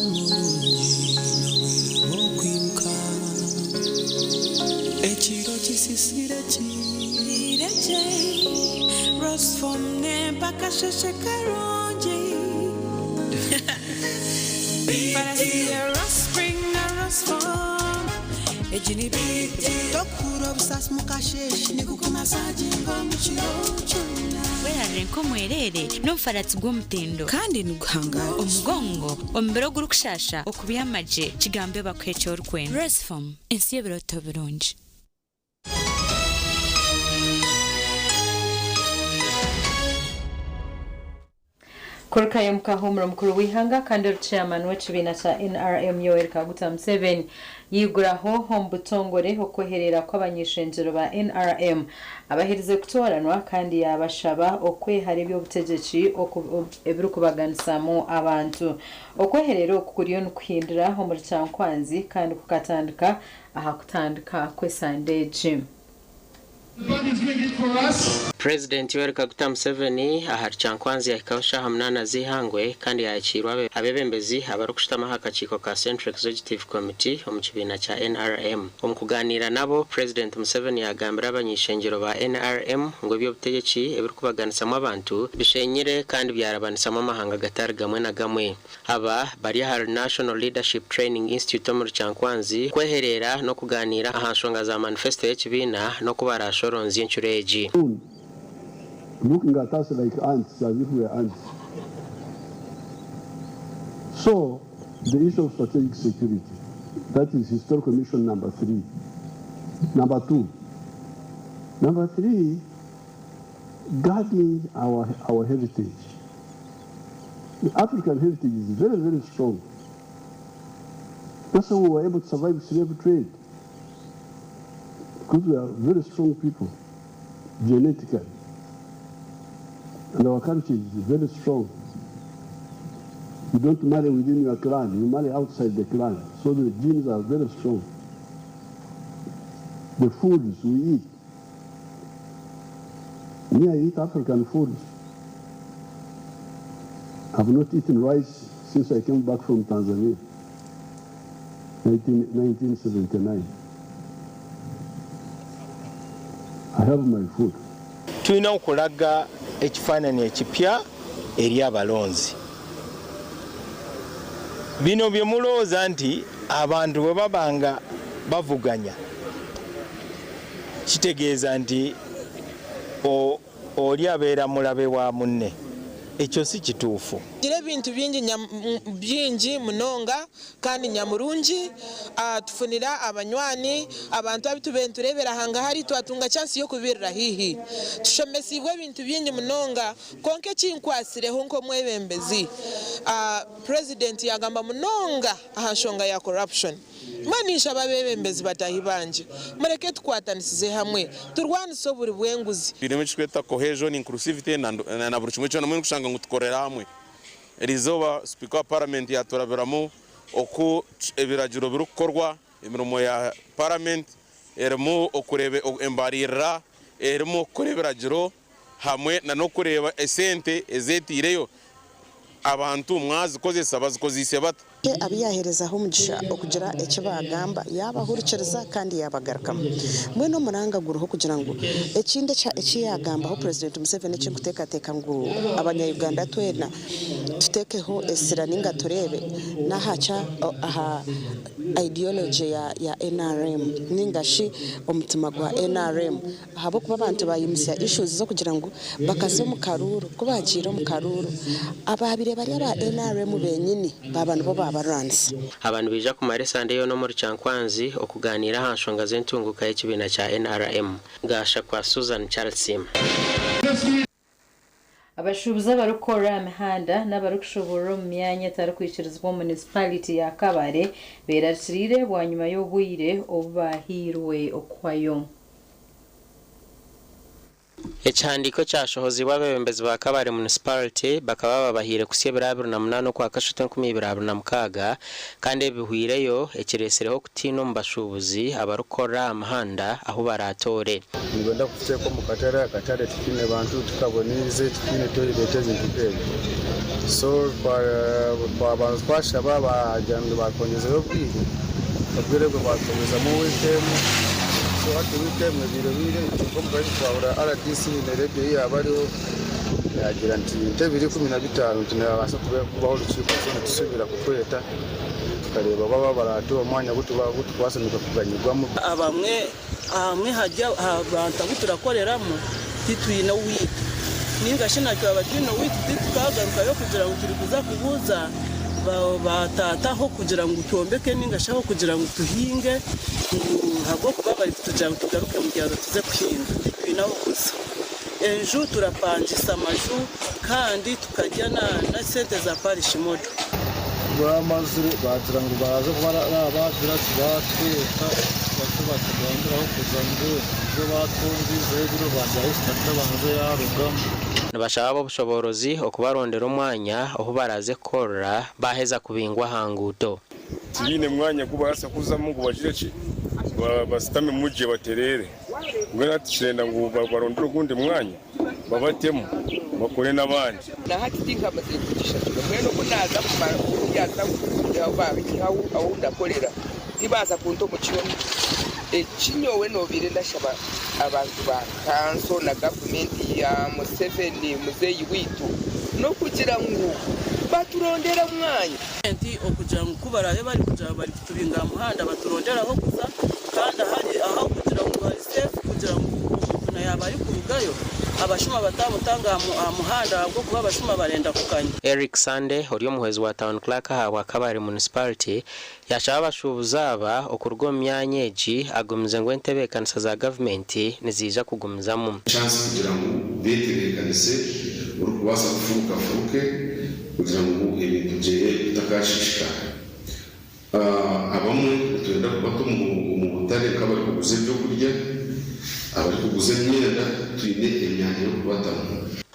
murungi n'obwire bw'okwimuka Ekiro kisisire kirekye Rosform nempa akasheshe karungi Farasi Rospring na Rosform Egi ni big deal Tokuhurira obusaasi mu kasheshe Nikukumasaginga omu kiro kyona. Werarire nk'omwereere n'omufaratsi gw'omutindo. Kandi niguhangaara. Omugongo, omubiri ogurikushasha, okubyama gye, kigambe bakuhe eki orikwenda. Restform, ensi y'ebirooto birungi. Kurukayo Mukahumura omukuru w'eihanga kandi ori chairman w'ekibiina kya NRM Yoweri Kaguta Museveni yaiguraho omu butongore okwehereera kw'abany'ishengyero ba NRM abaherize kutooranwa kandi yaabashaba okwehara eby'obutegyeki ebirikubaganisamu abantu. Okwehereera oku kuriyo nikuhindira omuri Kyankwanzi kandi kukatandika aha kutandika kw'esande egi. Purezidenti Yoweri Kaguta Museveni ahari Kyankwanzi yahikaho shaaha munaana z'eihangwe kandi yayakiirwa abeebembezi abarikushutama aha kakiiko ka Central Executive Committee omu kibiina kya NRM. Omu kuganiira nabo, Purezidenti Museveni yagambira abany'ishengyero ba NRM ngu eby'obutegyeki ebirikubaganisamu abantu bishenyire kandi byarabanisamu amahanga gatari gamwe na gamwe. Aba bari ahari National Leadership Training Institute omuri Kyankwanzi kwehereera n'okuganiira aha nshonga za manifesto y'ekibiina n'oku baraashoronzye encuro egi. Looking at us like ants, as if we are ants. So, the issue of strategic security, that is historical mission number three. Number two. Number three, guarding our heritage. The African heritage is very, very strong. That's how we were able to survive slave trade. Because we are very strong people, genetically. And our culture is very strong. You don't marry within your clan, you marry outside the clan. So the genes are very strong. The foods we eat. Me, I eat African foods. I've not eaten rice since I came back from Tanzania, 19, 1979. I have my food. Tulina okulaga ekifaananyi ekipya eri abalonzi. Bino bye mulowooza nti abantu bwe baba nga bavuganya kitegeeza nti oli abeera mulabe wa munne, ekyo si kituufu. Gira ebintu bingi bingi munonga kandi nyamurungi tufunira abanywani abantu abu tube nitureebera hangahari twatunga chance y'okubirira haihi tushomesibwe ebintu bingi munonga kwonka ekinkwasireho nk'omwebembezi, president yagamba munonga aha nshonga ya corruption. Mbwenu ninshaba abeebembezi bataahi bangye, mureke tukwatanisize hamwe, turwanise oburi bw'enguzi. Twinemu ekirikwetwa cohesion, inclusivity na buri kimwe kyona mbwenu kushanga ngu tukorera hamwe. Eriizooba Sipiika wa Paramenti yaaturabiramu oku ebiragiro birikukorwa, emirimo ya Paramenti erimu okureeba embariirira, erimu okukora ebiragiro hamwe n'okureeba esente ezeetaireyo abantu mwazikozesa bazikozeise bata. Abu yaaheerezaho omugisha okugira eki baagamba, yaabahurikiriza kandi yaabagarukamu. Mbwenu omuranga guriho kugira ngu ekindi eki yaagambaho Purezidenti Museveni eki nkuteekateeka ngu abanya-Uganda twena tuteekeho esira nainga tureebe n'aha kya aha ideology ya nrm nainga shi omutima gwa nrm. Ahabw'okuba abantu baimutsya issues z'okugira ngu bakaza omu karuuru, ku baagiire omu karuuru, abaabaire bari aba nrm benyini baaba nibo baabarwanisa. Aba nibaija kumara esande yoona omuri Kyankwanzi okuganiira aha nshonga z'entunguuka y'ekibiina kya nrm. Gashakwa Susan Charles. Abashuubuzi abarikukorera aha mihanda n'abarikushuuburira omu myanya etarikwikirizibwa omu Munisipaliti ya Kabale beerarikiriire bwanyima y'obwire obu baahairwe okuhwayo. Ekihandiiko ekyashohoziibwe abeebembezi ba Kabale Munisipaliti bakaba babahaire kuhitsya ebiro 28 Okwakashatu 2026 kandi ebi bihweireyo ekireetsireho okutiina omu bashuubuzi abarikukorera aha mihanda ahu baraatoore. Nibenda kututeeka omu katare, akatare tikiine bantu, tikaboniize, tikiine toilet ebintu nk'ebyo. So twabanza twashaba baagira ngu baatwongyezeyo obwire, obwire obwo baatwongyezamu wiiki emwe, so hati wiiki emwe ebaire ehweire itwe nk'omu ka twahurira RDC haine rediyo ei yaaba ariho yaagira nti nk'ebiro 15 nti nihabaasa kubaho orukiiko so nitusuubira kukweta tukareeba baaba baraatuha omwanya ogu turikubaasa kuganyirwamu. Abamwe Ahamwe ahari aha bantu abu turakoreramu titwine owaitu ninga shi na twaba twine owaitu titukagarukayo kugira ngu turi kuza kubuuza ba taata aho kugira ngu twombeke ninga shi aho kugira ngu tuhinge ngu ahabw'okuba bari kutugira ngu tugaruke omu byaro tuze kuhinga titwine aho kuza. Enju turapangisa amaju kandi tukarya na sente za parish model. Ku baamazire baagira ngu baaza kuba baagira ki baatweta batyo batugambira ahu kuza mbwenu nibyo baatwongyizeho ebiro baagira Easter tabanze yaarugamu. Nibashaba ab'obushoboorozi okubarondera omwanya ohu baraaze kukorera baaheza kubingwa aha nguuto. Tibaine mwanya gu barabaasa kuzamu ngu bagire ki, bashutamemu gye batereere. Mbwenu hati kirenda ngu babarondere ogundi mwanya babatemu bakore n'abandi. Na hati tinkamazire kugishashura mbwenu obu naaza kumara obu yaaza babiihaho ahu ndakorera tibaza kunta omu kihome. Eki nyowe nobaire ndashaba abantu ba kanso na gavumenti ya Museveni muzeeyi waitu n'okugira ngu baturondere omwanya. Nti okugira ngu ku baraabe bari kugira ngu bari kutubinga aha muhanda baturondere ah'okuza kandi ahari ah'okugira ngu hari safe kugira ngu omuntu na yaaba arikurugayo abashuma bataamutanga aha muhanda ahabw'okuba abashuma barenda kukanya. Eric Sande ori omuhwezi wa Town Clerk ahabwa Kabale Municipality yashaba abashuubuzi aba okuruga omu myanya egi agumize ngu entebeekanisa za gavumenti niziija kugumizamu. Chance kugira ngu betebeekanise, orikubaasa kufuruka afuruke kugira ngu ebintu byeye bitakashiishikara. Abamwe nitwenda kubata omu butare nk'abarikuguza ebyokurya, abarikuguza emyenda, twine emyanya y'okubatamu.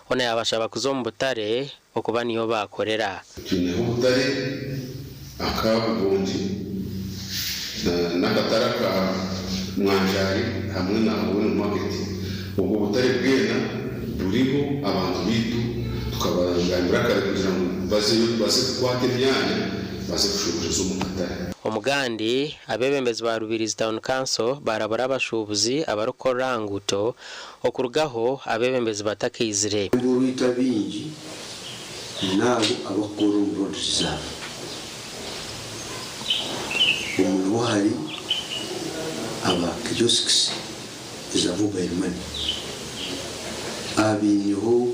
Hoona yaabashaba kuza omu butare okuba niyo baakorera. Twineho obutare aka Bugongi n'akatare aka Mwanjari hamwe na Owino Market. Obwo butare bwena buriho abantu baitu tukabagambira kare kugira ngu bazeyo baze kukwata emyanya baze kushuuburiza omu katare. Omugandi, abeebembezi ba Rubirizi Town Council baarabura abashuubuzi abarikukorera aha nguuto okurugaho abeebembezi batakaizire. Abu orwita baingi n'abo abakukora omu road reserve. Omuribo hari aba kiosks eza mobile money, abaineho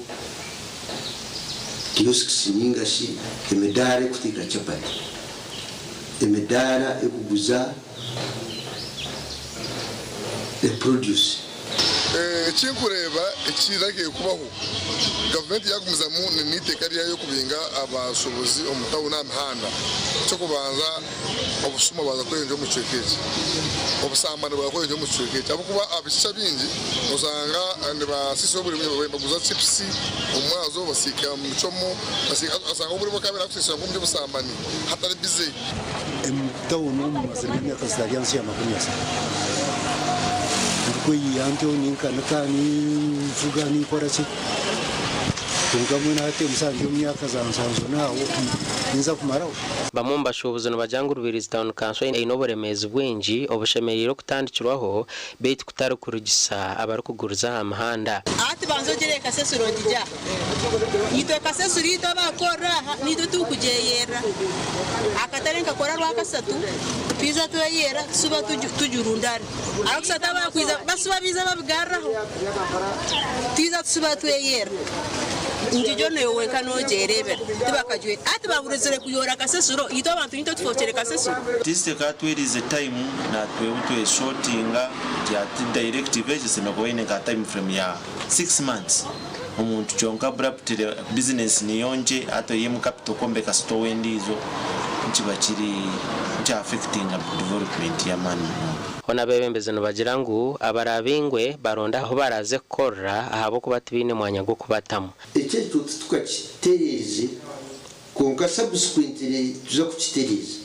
kiosks ninga shi emidaara ekuteeka chapati, emidaara ekuguza produce. Ekinkureeba ekiragiire kubaho gavumenti yagumizamu n'eiteeka ryayo kubinga abashuubuzi omu tawuni aha mihanda, eky'okubanza Obushuma bwaza kweyongyera omu kicweka eki. Obushambani bwaza kweyongyera omu kicweka eki ahabw'okuba abaishiki abaingi osanga nibasiisa obwire bwingi nibaguza chipusi omu mwazo basiika muchomo osanga obwire obu bakaabaire barikusiisira nk'omu by'obushambani hatari bize. Omu tawuni omu mazire emyaka zitari ahansi ya 30 ndikweyiha ntyo ninkanika, ninvuga, ninkora ki. Kwonka mbwenu hati omusaha ndi omu myaka za nsanju naaho ninza kumaraho. Bamwe omu bashuubuzi nibagira ngu Rubirizi Town Council eine oburemeezi bwingi obushemereire okutandikirwaho beitu kutari kurugisa abarikuguriza aha mihanda. Ati banza ogire ekasesuro ogigye aha. Itwe ekasesuro itwe abakukorera aha nitwe turikugyeyerera. Akatare nkakora Rwakasatu twija tweyerera tusuba tugirundana. Arwakusatu abakwija basuba baija babigarraho twija tusuba tweyerra. Ngigyo naiwe wenka nogyerebera tibakagyoire. Hati baburuzire kuyoora kasesuro itwe abantu nitwe tufokire kasesuro. District ekatwerize time natwe obutweshotinga nti hati directive egi esemeriire kuba eine nka time frame ya 6 months omuntu kyonka abruptly business niyo nkye hati oihemu capital kwombeka store endiijo nikiba kiri nikya affectinga development y'amaani munonga. Hoona abeebembezi nibagira ngu abaraabingwe baronde ahu baraaze kukorera ahabw'okuba tibaine mwanya gw'okubatamu. Eki ekyo titukakitereerize kwonka subsequently tuza kukitereeza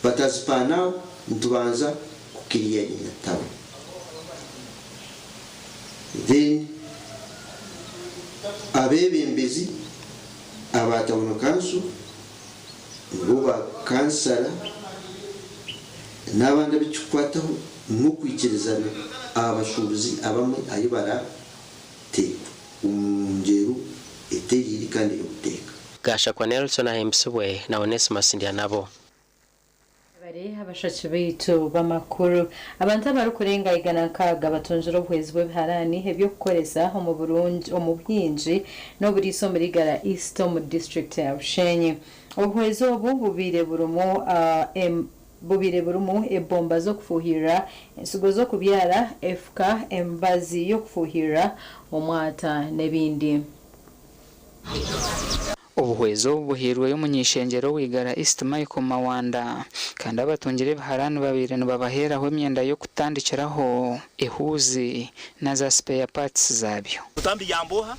but as per now nitubanza ku clearinga town then abeebembezi aba town council nibo ba kansara n'abandi abu kirikukwataho n'okwikirizana aha bashuubuzi abamwe ahu barateekwe omu ngyero etereire kandi ey'obuteeka. Gashakwa Nelson ahimbisibwe na Onesmus Ndyanabo. Bari abashaki baitu b'amakuru. Abantu abarikurenga 106 batungire obuhwezi bw'ebiharani eby'okukoresa omu burungi omu buhingi n'oburiisa omuri Igara East omu disiturikiti ya Bushenyi. Obuhwezi obu bubaire burimu bubaire burimu ebomba z'okufuuhirira, ensigo z'okubyara, efuka, emibazi y'okufuuhirira, omwata n'ebindi. Obuhwezi obu buhairweyo omuny'eishengyero ow'Igara East Michael Mawanda kandi abatungire ebiharani babaire nibabaheeraho emyenda y'okutandikiraho, ehuuzi na za spare parts zaabyo. Rutambi yamboha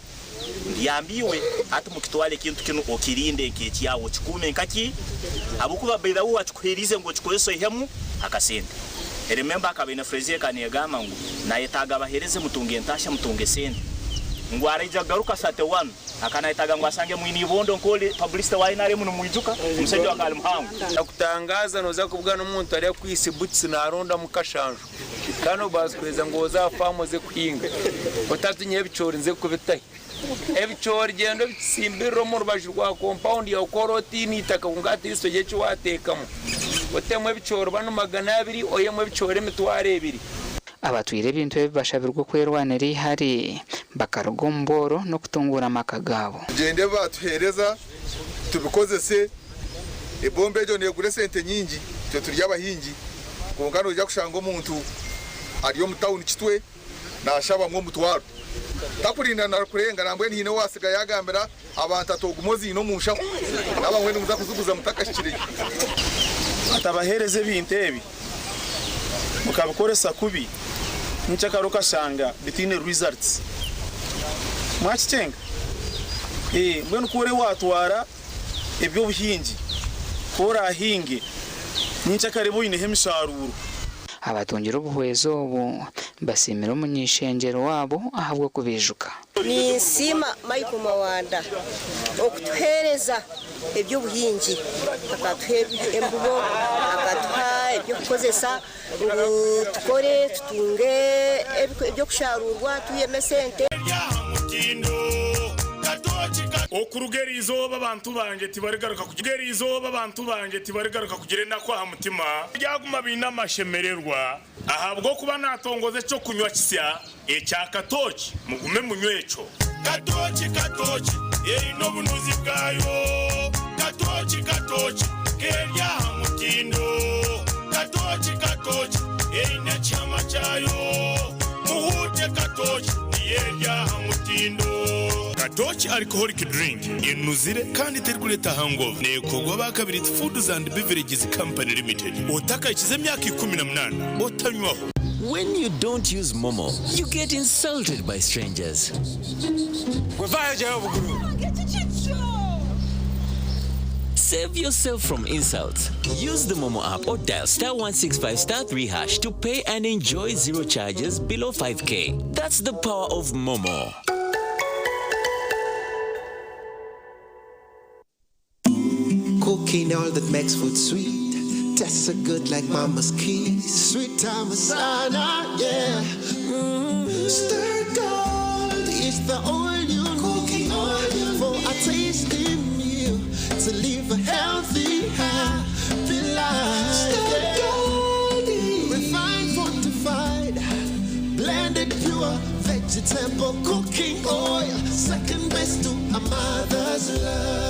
ndiyamba iwe, hati mukitwale ekintu kinu okirinde nk'ekyawe, okikuume nka ki? Habwokuba by the way owakikuheeriize ngu okikozese oihemu akasente. Remember akaba aine phrase ekaba negamba ngu nayetaaga abaheereze mutunge entaahya mutunge sente. Ngu araija kugaruka sate wanu. Akaba nayetaaga ngu asange mwine ibondo nk'ori publicity wa nrm nimwijuka? Omusaija ogu akaba ali muhango. Nakutangaaza nooza kubugana omuntu ari akwitse butusi naarondamu kashanju kandi obaasa kuheza ngu oze aha faamu oze kuhinga otatinyeho ebicoori nze kubitahi. Ebicoori gyenda obisimbirire omu rubaju rwa kompawundi yaawe ku oraba otaine eitaka kwonka at least ogire eki waateekamu. Otemu ebicoori banu 200 oihemu ebicoori 20,000. Abatwire ebintu ebi bashabirwe okwerwanira eihari bakaruga omu bworo n'okutunguura amaka gaabo. Tugyende ebi baatuheereza tubikozese. Ebomba egyo neegura esente nyingi, itwe turi abahingi kwonka noija kushanga omuntu ari omu tawuni Kitwe naashabamu omutwaro. Takurinda na kurenga nambwenu haine owaatsiga yaagambira abantu ati ogume oziine omu nshaho naaba mbwenu nimuza kuziguza mutakahikireyo. Atabaheereza ebintu ebi mukabikoresa kubi nkyakara okashanga bitaine results. Mwakikyenga? Eeh mbwenu ku ore watwara eby'obuhingi ku oraahinge nyenkyakare ebe oineho emisharuuro. Abatungire obuhwezi obu basiimire omuny'eishengyero waabo ahabw'okubaijuka. Ninsiima Michael Mawanda okutuheereza eby'obuhingi, akatuha embibo, akatuha eby'okukozesa ngu tukore tutunge eby'okusharuurwa twihemu esente. Okuruga eri izooba abantu bangye tibarigaruka kugira Eri izooba abantu bangye tibarigaruka kugira enaku aha mutima. Baryaguma baine amashemererwa. Ahabw'okuba naatongoza eky'okunywa kisya ekya katooki, mugume munywe ekyo. Katooki, katooki, eine obunuzi bwayo. Katooki, katooki, k'eri aha mutindo. Katooki, katooki, eine ekihama kyayo. Muhuute katooki, niyo eri aha mutindo. Katoki Alcoholic Drink enuzire kandi terikureeta hangover. Neekorwa aba Kabiriti Foods and Beverages Company Limited. Otakahikize emyaka 18 otanywaho. When you don't use Momo, you get insulted by strangers. Save yourself from insults. Use the Momo app or dial star 165 star 3 hash to pay and enjoy zero charges below 5k. That's the power of Momo. Cooking all that makes food sweet. Tastes so good like mama's kiss. Sweet time sana, yeah. Stir gold is the oil you cooking oil for a tasty meal to live a healthy, happy life. Stir gold, refined, fortified, blended pure vegetable cooking oil. Second best to a mother's love.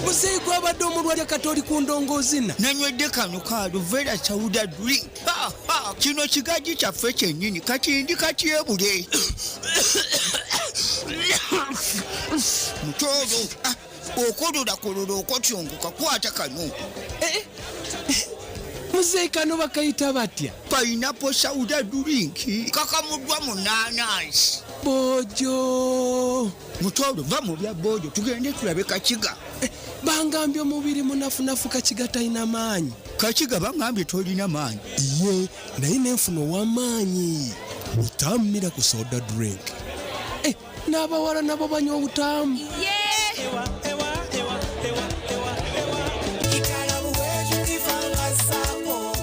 Muzeeyi gwabadde omulwadde kati oli ku ndongoozina. Nanywedde kano ka Aluvera Sauda Drink. Ha, ha, kino kigajji kyaffe kyennyini kati ndi katyebule. Mutooro, ah, okololakolola okotyongoka kwata kano. Eh, eh, muzeeyi kano bakayita batya? Pineapple Sauda Drink kakamuddwa mu naanansi. Bojo. Mutooro va mu bya bojo tugende tulabe Kakiga. Eh, bangambye omubiri munafunafu Kakiga talina maanyi. Kakiga bangambye tolina maanyi. Ye naye nenfuna ow'amaanyi. Butamu Miracle Soda Drink. Eh, n'abawala nabo banywa obutamu.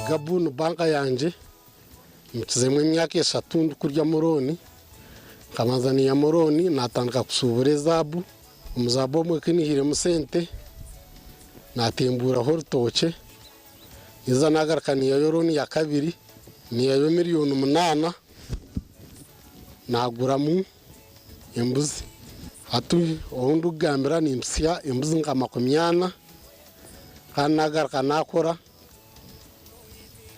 Gabu ni banka yangye mpitizemu emyaka eshatu ndikuryamu looni nkabanza niihamu looni natandika kushuubura ezaabu, omu zaabu omwe ku niihiremu sente natembuuraho orutookye haza nagaruka niihayo looni ya kabiri niihayo miriyoni munaana naguramu embuzi. Hati ou ndikugambira nimpitsya embuzi nka 40 kandi nagaruka nakora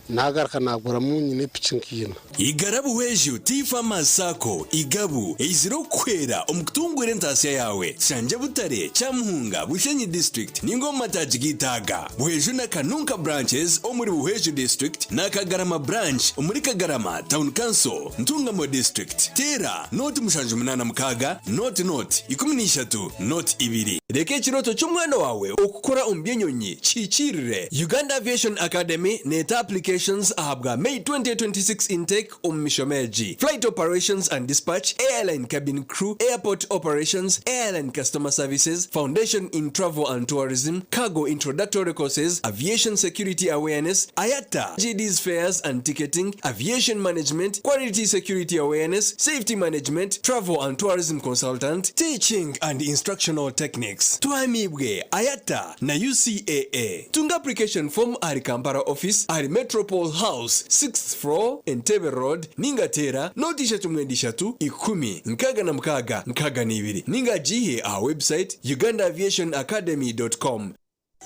nagaruka naguramu nyine epiki nka ina. Igara Buhweju Tea Farmers Sacco, Igabu, eizire okukuhwera omu kutunguura entaasya yaawe. Kyangye Butare, Kyamuhunga, Bushenyi District ninga omu mataagi g'eitaaga. Buhweju na Kanunka Branches omuri Buhweju District na Kagarama Branch omuri Kagarama Town Council, Ntungamo District. Teera nooti 786 nooti nooti 13 nooti 2. Reka ekirooto ky'omwana waawe okukora omu by'enyonyi kihikiirire. Uganda Aviation Academy neeta applications ahabwa May 2026 intake omu mishomo egi, Flight Operations and Dispatch, Airline Cabin Crew, Airport Operations, Airline Customer Services, Foundation in Travel and Tourism, Cargo Introductory Courses, Aviation Security Awareness, IATA, GD's Fares and Ticketing, Aviation Management, Quality Security Awareness, Safety Management, Travel and Tourism Consultant, Teaching and Instructional Techniques. Tuhamibwe IATA na UCAA. Tunga application form ahari Kampala office, ahari Metropole House, 6th floor, Entebbe Road, ninga teera nooti ishatu mwenda ishatu, ikumi, nkaaga na mukaaga, nkaaga na ibiri, ninga giihe aha website ugandaviationacademy.com.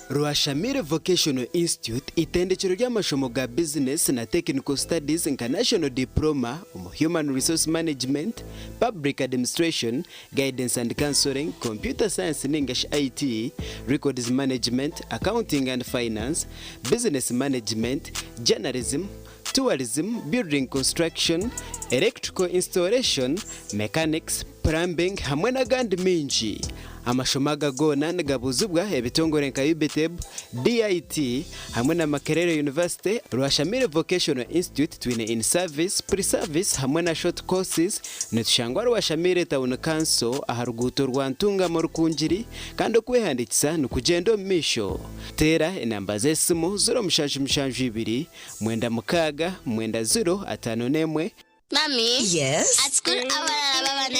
Rwashamire Vocational Institute itendekero ry'amashomo ga bizinesi na Technical Studies nka National Diploma omu Human Resource Management, Public Administration, Guidance and Counseling, Computer Science ningashi IT, Records Management, Accounting and Finance, Business Management, Journalism, Tourism, Building Construction, Electrical Installation, Mechanics, Plumbing hamwe n'agandi mingi. Amashomo aga goona nigabuuzibwa ebitongore nka UBTEB, DIT hamwe na Makerere University. Rwashamire Vocational Institute twine in service, pre-service hamwe na short courses. Nitushangwa Rwashamire Town Council aha ruguuto rwa Ntungamo Rukungiri kandi okwehandiikisa nikugyenda omu maisho. Teera enamba z'esimu 0772 96 90 51. Mummy. Yes? At school, abalala baba ne.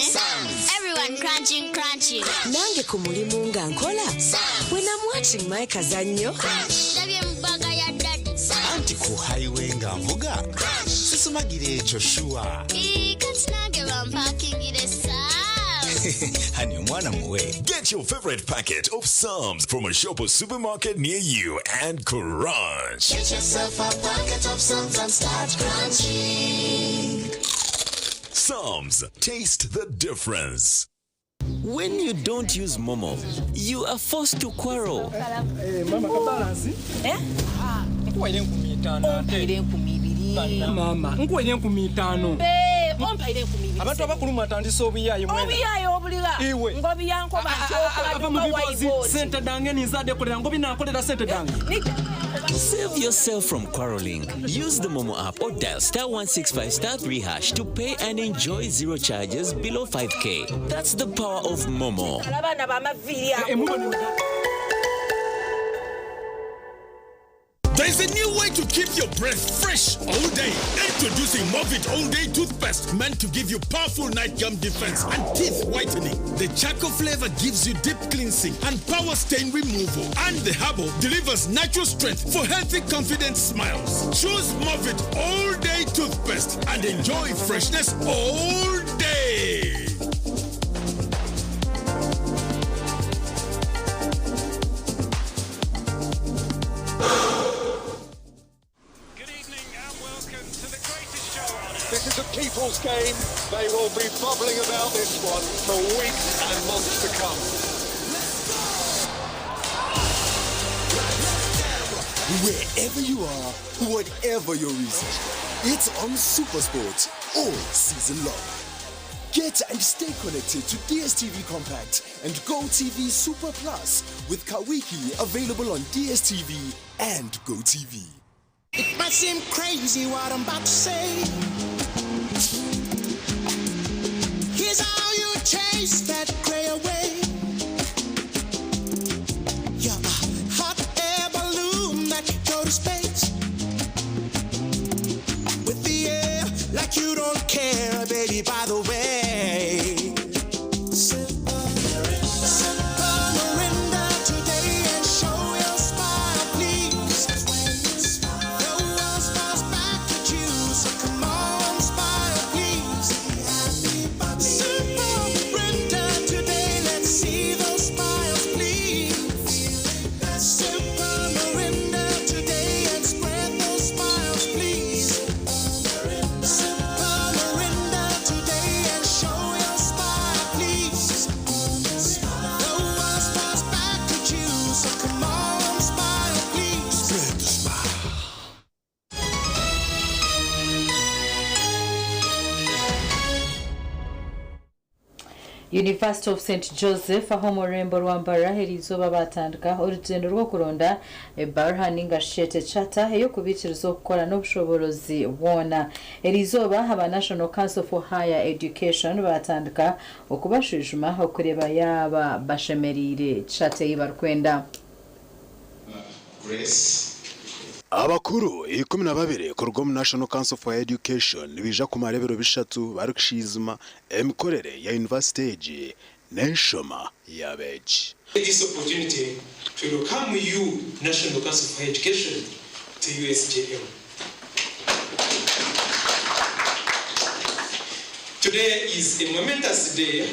Everyone crunching, crunching. Nange ku mulimu nga nkola. When I'm watching my kazannyo. Ndabye mu bag ya daddy. Anti ku highway nga nvuga. Sisumagira ekyo shuwa. Ii, kati nange bampakingire sam. Hani omwana muwe. Get your favorite packet of Psalms from a shop or supermarket near you and crunch. Get yourself a packet of Psalms and start crunching. Psalms, taste the difference. When you don't use Momo, you are forced to quarrel. Mama kabalansi nkuwaire 50 Ompaire 2000. Mama nkuwaire 5000. Ompaire 2000. Abantu abakulu mwatandise obuyayi mwena. Obuyayi obuliga. Iwe. Ngobiyankoba nti okola Ava mu bibozi duka. Sente dange ninzadde kolera ngobi nankolera sente dange. Save yourself from quarreling. Use the Momo app or dial star 165 star 3 hash to pay and enjoy zero charges below 5k. That's the power of Momo. Abaana bamaviiri ago. There is a new way to keep your breath fresh all day. Introducing Movit All Day Toothpaste, meant to give you powerful night gum defense and teeth whitening. The charcoal flavor gives you deep cleansing and power stain removal. And the herbal delivers natural strength for healthy, confident smiles. Choose Movit All Day Toothpaste and enjoy freshness all day. This is a people's game. They will be bubbling about this one for weeks and months to come. Wherever you are, whatever your reason, it's on Supersport all season long. Get and stay connected to DSTV Compact and GoTV Super Plus with Kawiki available on DSTV and GoTV. It might seem crazy what I'm about to say. Here's how you chase that gray away. You're a hot air balloon that could go to space. With the air, like you don't care, baby, by the way. Sip a Mirinda today and show your smile, please. The world smiles back at you, so come on, smile, please. Sip a Mirinda today, let's see those smiles, please. Sip a Mirinda today and spread those smiles, please. Sip a Mirinda today and show your smile, please. The world smiles back at you, so come on, smile, please. Spread the smile. University of St Joseph aho omu rurembo rwa Mbarara eriizooba batandika orugyendo rw'okuronda ebaruha ninga shete charter ey'okubiikiriza okukora n'obushoboorozi bwona. Eriizooba aba National Council for Higher Education batandika okubashwijuma okureeba yaaba bashemereire charter ei barikwenda. Grace. Abakuru 12 kuruga omu National Council for Education nibaija kumara ebiro 3 barikushizima emikorere ya university egi n'enshoma y'abeegi. This opportunity to welcome you, National Council for Education, to USJM. Today is a momentous day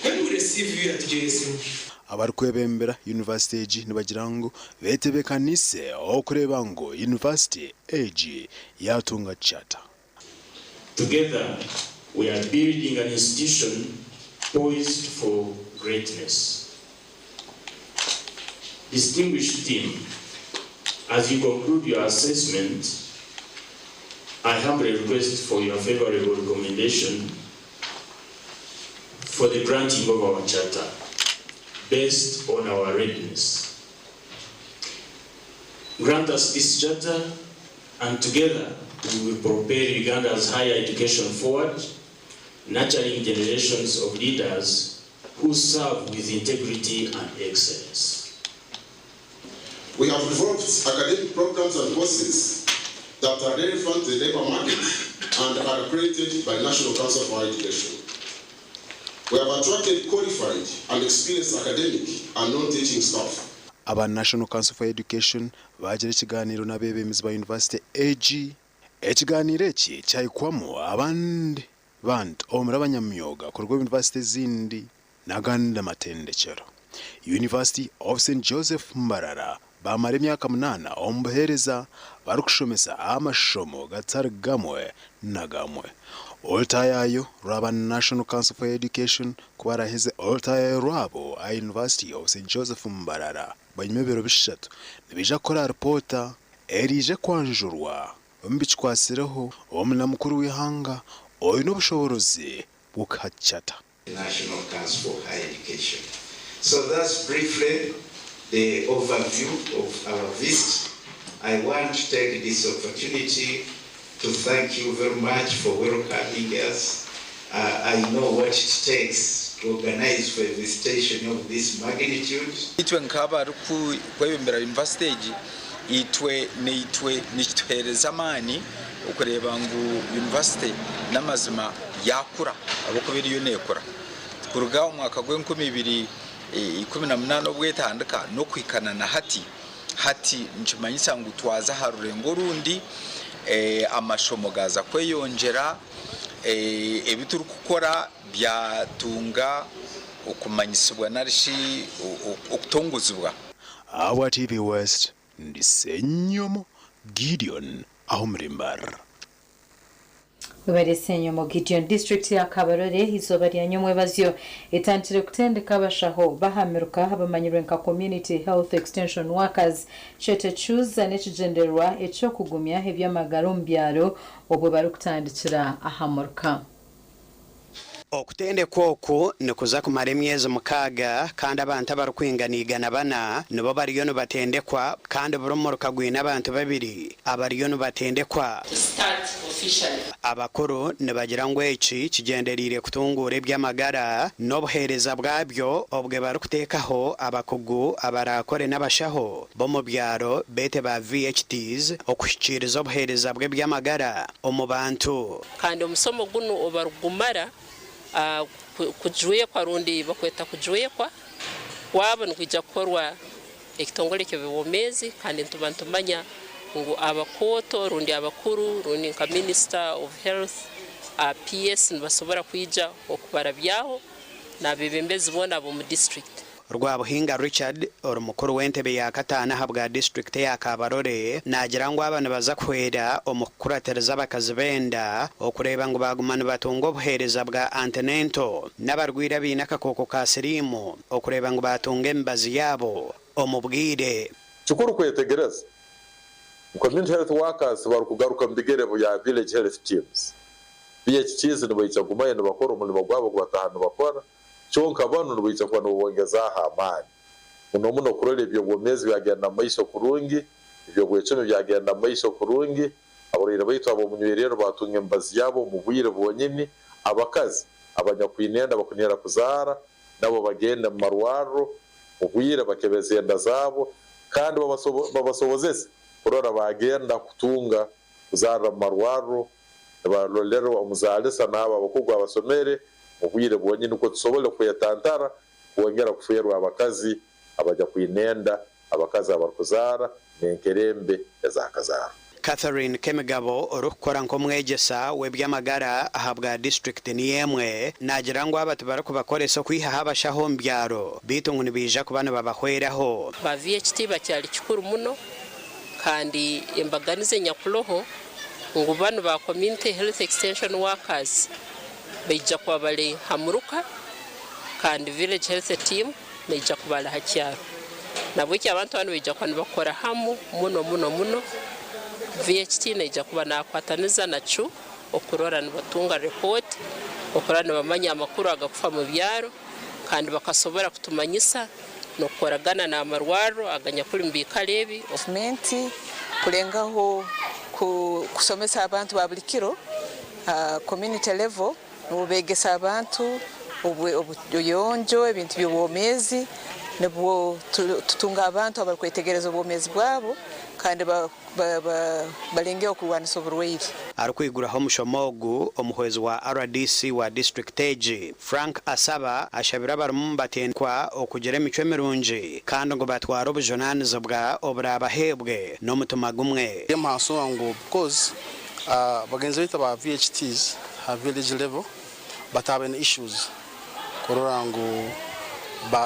when we receive you at JSM. Abarikwebembera university egi nibagira ngu betebekanise okureeba ngu university egi yatunga charter. Together, we are building an institution poised for greatness. Distinguished team, as you conclude your assessment, I humbly request for your favorable recommendation for the granting of our charter based on our readiness. Grant us this charter, and together we will propel Uganda's higher education forward, nurturing generations of leaders who serve with integrity and excellence. We have developed academic programs and courses that are relevant to the labor market and are accredited by National Council for Higher Education. We have attracted qualified and experienced academic and non-teaching staff. Aba National Council for Education bagira ekiganiro n'abeebembezi ba university egi. Ekiganiro eki kyahikwamu abandi bantu omuri abanyamyoga kuruga omu university ezindi. n'agandi amatendekyero. University of St Joseph Mbarara baamara emyaka munaana omu buheereza barikushomesa amashomo gatari gamwe na gamwe. Orutaayaayo rwaba National Council for Education ku baraheze orutaayaayo rwabo aha University of St Joseph Mbarara bwanyima y'ebiro bishatu nibaija kukora ripoota eriije kwanjurwa omu bikikwatsireho omunamukuru w'eihanga oine obushoboorozi bw'okuhacata. National Council for Higher Education. So that's briefly the overview of our visit. I want to take this opportunity to thank you very much for welcoming us. I know what it takes to organize for a visitation of this magnitude. Itwe nk'abarikwebembera yunivasite egi, itwe naitwe nikituheereza amaani okureeba ngu yunivasite n'amazima yaakura ahabw'okuba eriyo neekura. Kuruga omu mwaka gw'enkumi ibiri 18 obu etandika n'okuhika na hati, hati nikimanyisa ngu twaza aha rurengo orundi, amashomo gaaza kweyongyera, ebi turikukora byatunga okumanyisibwa nari shi okutongozibwa. Ahabwa TV West, ndi Ssenyomo Gideon ah'omuri Mbarara. Webare Ssenyomo Gideon. Disiturikiti ya Kabarole eizooba rya nyomwebazyo etandikire kutendeka abashaho b'ahamiruka abamanyirwe nka Community Health Extension Workers, CHETECUs, n'ekigyendererwa eky'okugumya eby'amagara omu byaro obwo barikutandikira aha muruka. Okutendekwa oku nikuza kumara emyezi mukaaga kandi abantu abarikwingana 400 nibo bariyo nibatendekwa kandi buri muruka gwine abantu babiri abariyo nibatendekwa. Abakuru nibagira ngu eki kigyendereire kutunguura eby'amagara n'obuheereza bwabyo obwe barikuteekaho abakugu abaraakore n'abashaho b'omu byaro beete ba VHTs okuhikiiriza obuheereza bw'eby'amagara omu bantu. Kandi omusomo gunu obarugumara kujwekwa rundi bakweta kujwekwa kwabo nikwija kukorwa ekitongole ky'ebyobwomeezi kandi nituba nitumanya ngu abakooto rundi abakuru rundi nka Minister of Health, PS nibasobora kwija okubarabyaho n'abebembezi boona ab'omu district. Rwabuhinga Richard ori mukuru w'entebe ya kataano ahabwa disiturikiti eya Kabarole naagira ngu aba nibaza kuhwera omu kukuratiriza abakazi b'enda okureeba ngu baaguma nibatunga obuheereza bwa antenatal n'abarwaire abaine akakooko ka siriimu okureeba ngu baatunga emibazi yaabo omu bwire. Kikuru kwetegereza ngu Community Health Workers tibarikugaruka omu bigere bya Village Health Teams. VHTs nibaija kugumayo nibakora omurimo gwabo ogu bataaha nibakora. Kyonka banu nibaija kuba nibabongezaaho amaani muno muno kurora eby'obwomeezi byagenda mu maiso kurungi, eby'obwecumi byagenda mu maiso kurungi, abarwaire baitu ab'omunywererro baatunga emibazi yabo omu bwire bwonyini, abakazi abanyakwine enda bakunihira kuzaara nabo bagende mu marwarro mu bwire bakebeze enda zaabo kandi babasobozese kurora baagenda kutunga kuzaarra mu marwarro nibarolerwa omuzaalisa n'abo abakugu abasomere mu bwire bwonyini nukwo tusobole kwetantara kwongera kufeerwa abakazi abanyakwine enda, abakazi abarukuzaara, n'enkerembe ezaakazaarwa. Catherine Kemigabo orikukora nk'omwegyesa w'eby'amagara ahabwa disiturikiti niyo emwe naagira ngu aba tibarikubakoresa okwihaho abashaho omu byaro beitu ngu nibaija kuba nibabahweraho. Ba VHT bakyali kikuru muno Kandi embaganiza enyakuloho ngu banu ba Community Health Extension Workers baija kuba bali ha muruka kandi Village Health Team neija kuba ali ha kyaro. Nabweki abantu banu baija kuba nibakora hamu muno muno muno. VHT neija kuba nakwataniza na CHU okurora nibatunga report, okurora nibamanya amakuru agakufa mu byaro kandi bakasobora kutumanyisa n'okukoragana n'amarwarro aganyakuli mu biikaro ebi. Gavumenti kulengaho kusomesa abantu ba buli kiro ha community level nubwo begesa abantu obuyonjo, ebintu by'obwomeezi nubwo tutunga abantu abarukwetegereza obwomeezi bwabo kandi balengeho kurwanisa oburwaire. Arikwiguraho omushomo ogu, omuhwezi wa rdc wa disiturikiti egi, Frank Asaba ashabire abarimu nibatendekwa okugira emicwe mirungi kandi ngu batware obujunaanizibwa oburabaheebwe n'omutima gumwe. Eby'omuhasho ngu because bagenzi baitu aba VHTs ha village level bataabaine issues Kurora ngu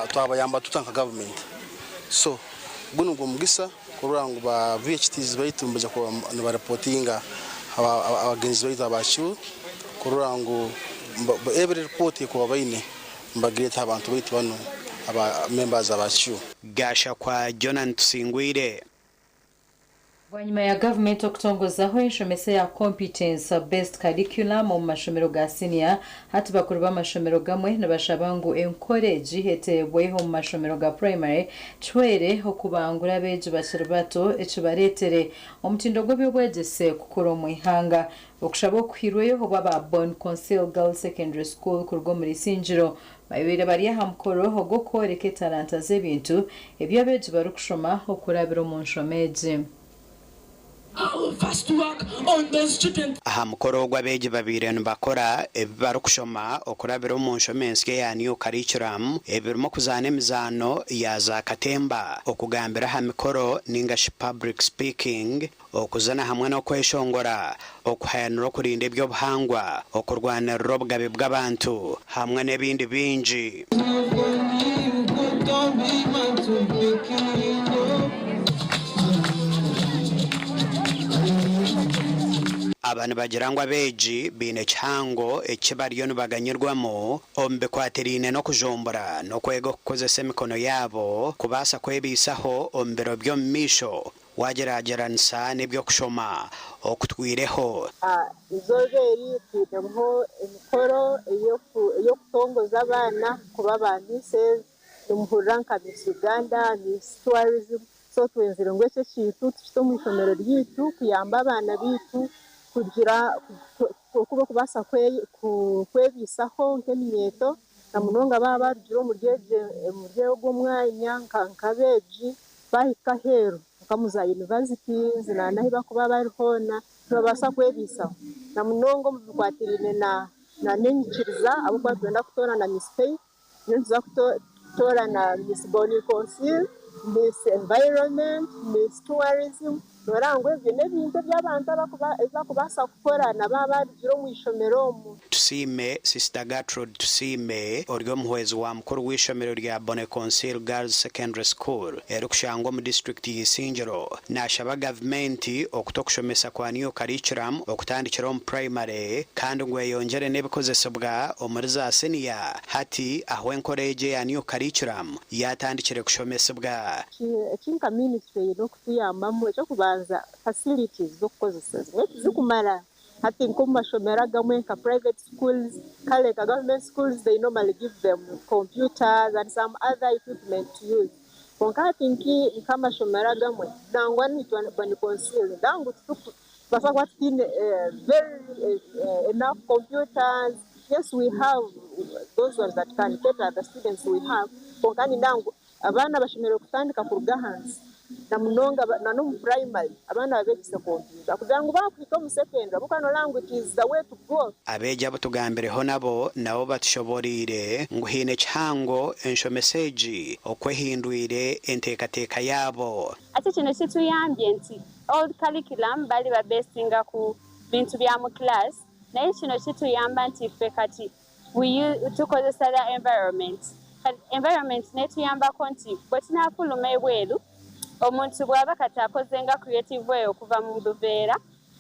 twabayamba tuta nka gavumenti. So gunu gwo mugisa kurora ngu ba VHTs baitu nibaija kuba nibareportinga abagenzi baitu aba CHEW kurora ngu every report ekuba baine nibagireeta abantu baitu banu aba members aba CHEW. Gashakwa Jonan Tusingwire. Bwanyima ya gavumenti okutongozaho enshomesa eya Competence Based Curriculum omu mashomero ga siniya, hati bakuru b'amashomero gamwe nibashaba ngu enkora egi eteebwe omu mashomero ga purayimare kihwere okubangura abeegi bakiri bato ekibareetere omutindo gw'eby'obwegyese kukura omu ihanga. Okushaba okuhairweyo obu aba Bon Conseil Girls Secondary School kuruga omuri Isingiro babaire bari aha mukoro ogw'okworeka etaranta z'ebintu ebi abeegi barikushoma okurabira omu nshoma egi. Aha mukoro ogu abeegi babaire nibakora ebi barikushoma okurabira omu nshoma ensya eya New Curriculum ebirimu okuzaana emizaano ya za katemba, okugambira aha mikoro ninga shi public speaking, Okuzina hamwe n'okweshongora, okuhayanira okurinda eby'obuhangwa, okurwanirira obugabe bw'abantu hamwe n'ebindi bingi. Aba nibagira ngu abeegi baine kihango eki bariyo nibaganyirwamu omu bikwatiraine n'okujumbura n'okwega okukozesa emikono yaabo kubaasa kwebaisaho omu biro by'omu maisho. Waagyeragyeranisa n'eby'okushoma okutwireho. Eizooba eri twinemu emikoro ey'okutongoza abaana kuba ba Misses, nimuhurira nka Miss Uganda, Miss Tourism, so twenzire ngu eki ekintu tukite omu ishomero ryaitu kuyamba abaana baitu kugira oku barikubaasa kwebaisaho nk'eminyeeto na munonga baaba barugire omuri ogwo omwanya nk'abeegi. Baahika aheeru nka omu za universities na n'ahu barikuba bari hoona nibabaasa kwebaisaho na munonga omu bikwatiraine na n'enyikiriza ahabw'okuba nitwenda kutoorana Miss Faith, nyowe nituza kutoorana Miss Bonny Conceal, Miss Environment, Miss Tourism, noreeba ngu ebyo n'ebintu ebi abantu ebi barikubaasa kukora na baaba barugire omu ishomero omu. Tusiime Sister Gertrude Tusiime ori omuhwezi wa mukuru w'eishomero rya Bone Concil Girls Secondary School erikushangwa omu disiturikiti ya Isingiro nashaba gavumenti okuta okushomesa kwa New Curriculum okutandikira omu purayimare kandi ngu eyongyere n'ebikozesibwa omuri za siniya hati ahu enkora egi eya New Curriculum yatandikire kushomesibwa. Eki nka minisitule eine okutuyambamu eky'okubanza facilities z'okukozesa zimwe tizikumara. Hati nk'omu mashomero agamwe nka private schools, kare nka government schools they normally give them computers and some other equipment to use kwonka hati nk'amashomero agamwe nangwa naitwe Boni Conceal nangwa titukubaasa kuba tutaine very enough computers, yes we have those ones that can cater the students we have kwonka ninda ngu Abaana bashemereire kutandika kuruga ahansi na munonga na n'omu purayimari abaana babeegyese kompyuta kugira ngu baakuhika omu sekendure ahabw'okuba nooreeba ngu it is the way to go. Abeegi abu tugambireho nabo nabo batushoboreire ngu haine kihango enshomesa egi oku ehindwire enteekateeka yaabo. Ate kino kituyambye nti old curriculum bali babesinga ku bintu bya mu class naye kino kituyamba nti ffe kati we tukozesa the environment kati environment netuyambako nti bwetunafuluma ebweru omuntu bwaba kati akoze nga creative way okuva mu buveera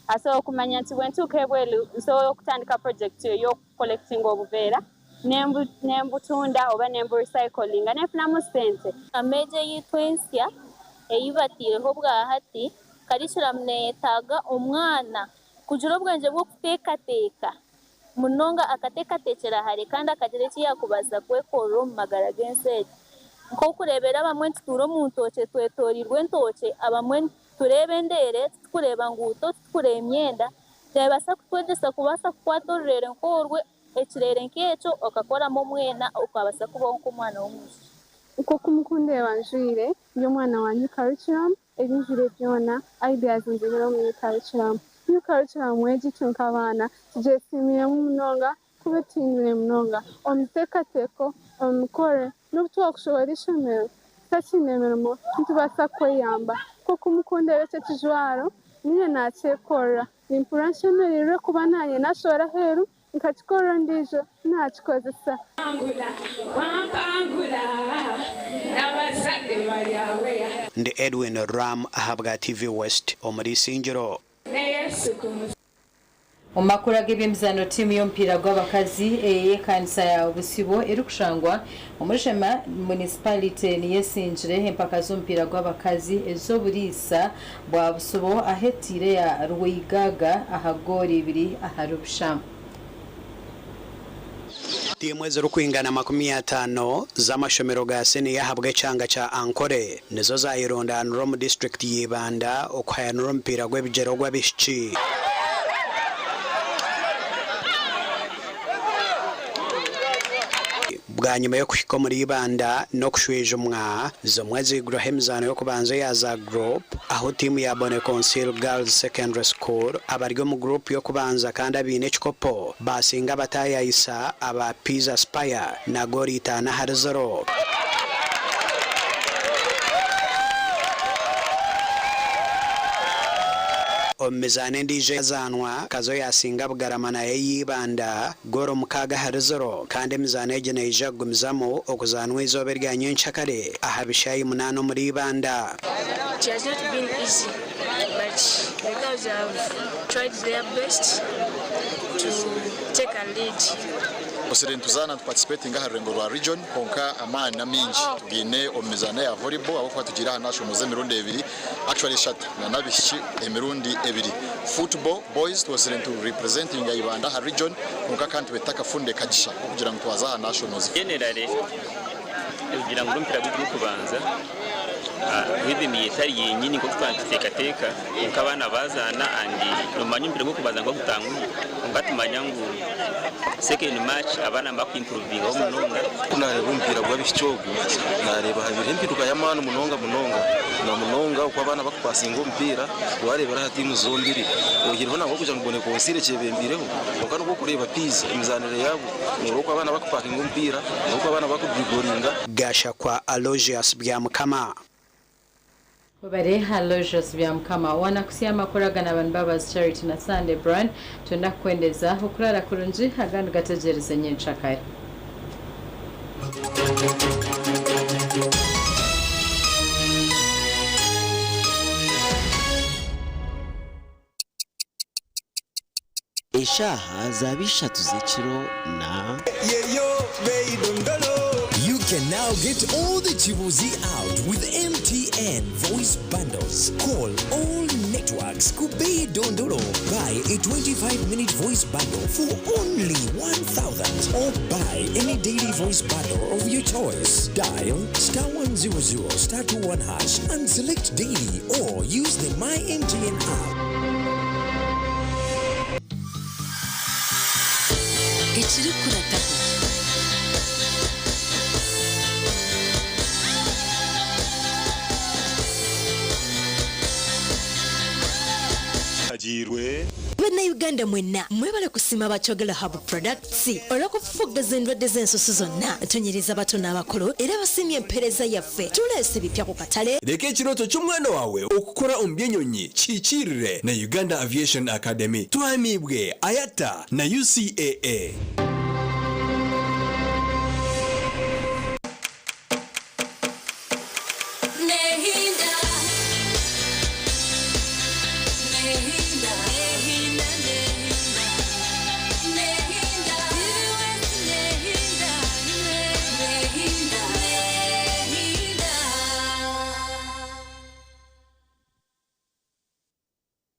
asobola okumanya nti bwentuuka ebweru nsobola okutandika project eyokucollectinga obuveera nembutunda oba nembu recyclinga nenfunamu sente. Ameegi eyaitu ensya ei bataireho obwahati, curriculum neyetaaga omwana kugira obwengye bw'okuteekateeka munonga akateekateekyera hare kandi akagira eki yaakubaasa kwekorera omu magara g'ensi egi. Nk'okureebera abamwe nitutuura omu ntookye twetooreirwe entookye, abamwe nitureeba endeere titukureeba nguuto, titukureeba myenda, neebaasa kutwegyesa kubaasa kukwata orureere nk'orwo, ekireere nk'ekyo okakoramu omwena okabaasa kubaho nk'omwana w'omwishiki. Nk'oku mukundeeba njwire, ndi omwana wa New Curriculum, Ebi njwire byona, ideas nzihire omu New Curriculum. New Curriculum egi itwe nk'abaana tugyesiimiremu munonga kuba etuhindwire munonga omu biteekateeko, omu mikorere, n'obu twakushohora eishomero tutakiine mirimo nitubaasa kweyamba. Nk'oku mukundeba eki ekijwaro, niinye naakyekorera. Nimpurira nshemereirwe kuba naanye naashohora aheeru. Nkakikora ondiijo naakikozesa. Ndi Edwin Ram ahabwa TV West omuri Isingiro. Omu makuru ag'eby'emizaano tiimu y'omupiira gw'abakazi ey'ekanisa ya Busibo erikushangwa omuri Sheema Municipality niyo esingire empaka z'omupiira gw'abakazi ez'oburiisa bwa Busibo ahu etiire eya Rweigaga aha goolo ibiri ahari busha. Tiimu ezirikwingana 50 z'amashomero ga siniya ahabw'ekyanga kya Ankole nizo zaayerundaanira omu disiturikiti ya Ibanda okuhayanira omupiira gw'ebigyere ogw'abaishiki. Bwanyima y'okuhika omuri Ibanda n'okushwijumwa, zimwe ziigurweho emizaano y'okubanza eya za Group ahu tiimu ya Bonneconsil Girls Secondary School abari omu Group y'okubanza kandi abaine ekikopo baasinga abataayayisa aba Peas Aspire na goolo itaano ahari ziro. Omu mizaano endiijo eyazaanwa, Kazo yaasinga Bugarama nayo eya Ibanda goolo 6-0 kandi emizaano egi neija kugumizamu okuzaanwa eizooba erya nyenkyakare aha bishaayi munaana omuri Ibanda. It has not been easy but the girls have tried their best to take a lead. Tusire nituzaana nituparticipatinga aha rurengo rwa region kwonka amaani n'amaingi tugaine omu mizaano eya volleyball ahabw'okuba tugiire aha nationals emirundi ebiri actually eshatu na n'abaishiki emirundi ebiri. Football boys twosire nitu representinga Ibanda aha region kwonka kandi tube tutakafunire kagisha k'okugira ngu twaza aha nationals. Generally kugira ngu n'omupiira gwaitu gw'okubanza rhythm etari yenyini nk'oku twaba nituteekateeka kwonka abaana baazaana and nomanya omupiira gw'okubanza niguba gutanguhi kwonka tumanya ngu second match abaana nibakuimprovingaho munonga. Ku naareeba omupiira gw'abaishiki ogu, naareeba habaireho empinduka y'amaani munonga munonga, na munonga oku abaana bakupasinga omupiira waareebera aha tiimu zombiri. Oihireho nangwa kugira ngu Bonneconsil ekyebembiireho, kwonka n'obu orikureeba Peas emizaanire yaabo, nooreeba oku abaana bakupakinga omupiira, n'oku abaana bakudriboringa. Gashakwa Aloysius Byamukama. Webare Aloysius Byamukama. Waana kutsya amakuru aga naaba ni Mbabazi Charity na Sunday Brian. Twenda kukwendeza okuraara kurungi agandi gategyereze nyenkyakare. Eshaaha zaaba ishatu z'ekiro na. You can now get all the Chibuzi out with MTN voice bundles. Call all networks Kubei Dondolo. Buy a 25 minute voice bundle for only 1000 or buy any daily voice bundle of your choice. Dial star 100 star 21 hash and select daily or use the My MTN app. Ekirikukurataho. Agiirwe. Bannayuganda mwenna mwebale kusiima aba Kyogero Herbal Products olw'okufufuggaza endwadde z'ensusu zonna. Tunyiriza abato n'abakulu era basiimye empeereza yaffe. Tuleese ebipya ku katale. Reka ekirooto ky'omwana waawe okukora omu by'enyonyi kihikiirire na Uganda Aviation Academy. Tuhamiibwe IATA na UCAA.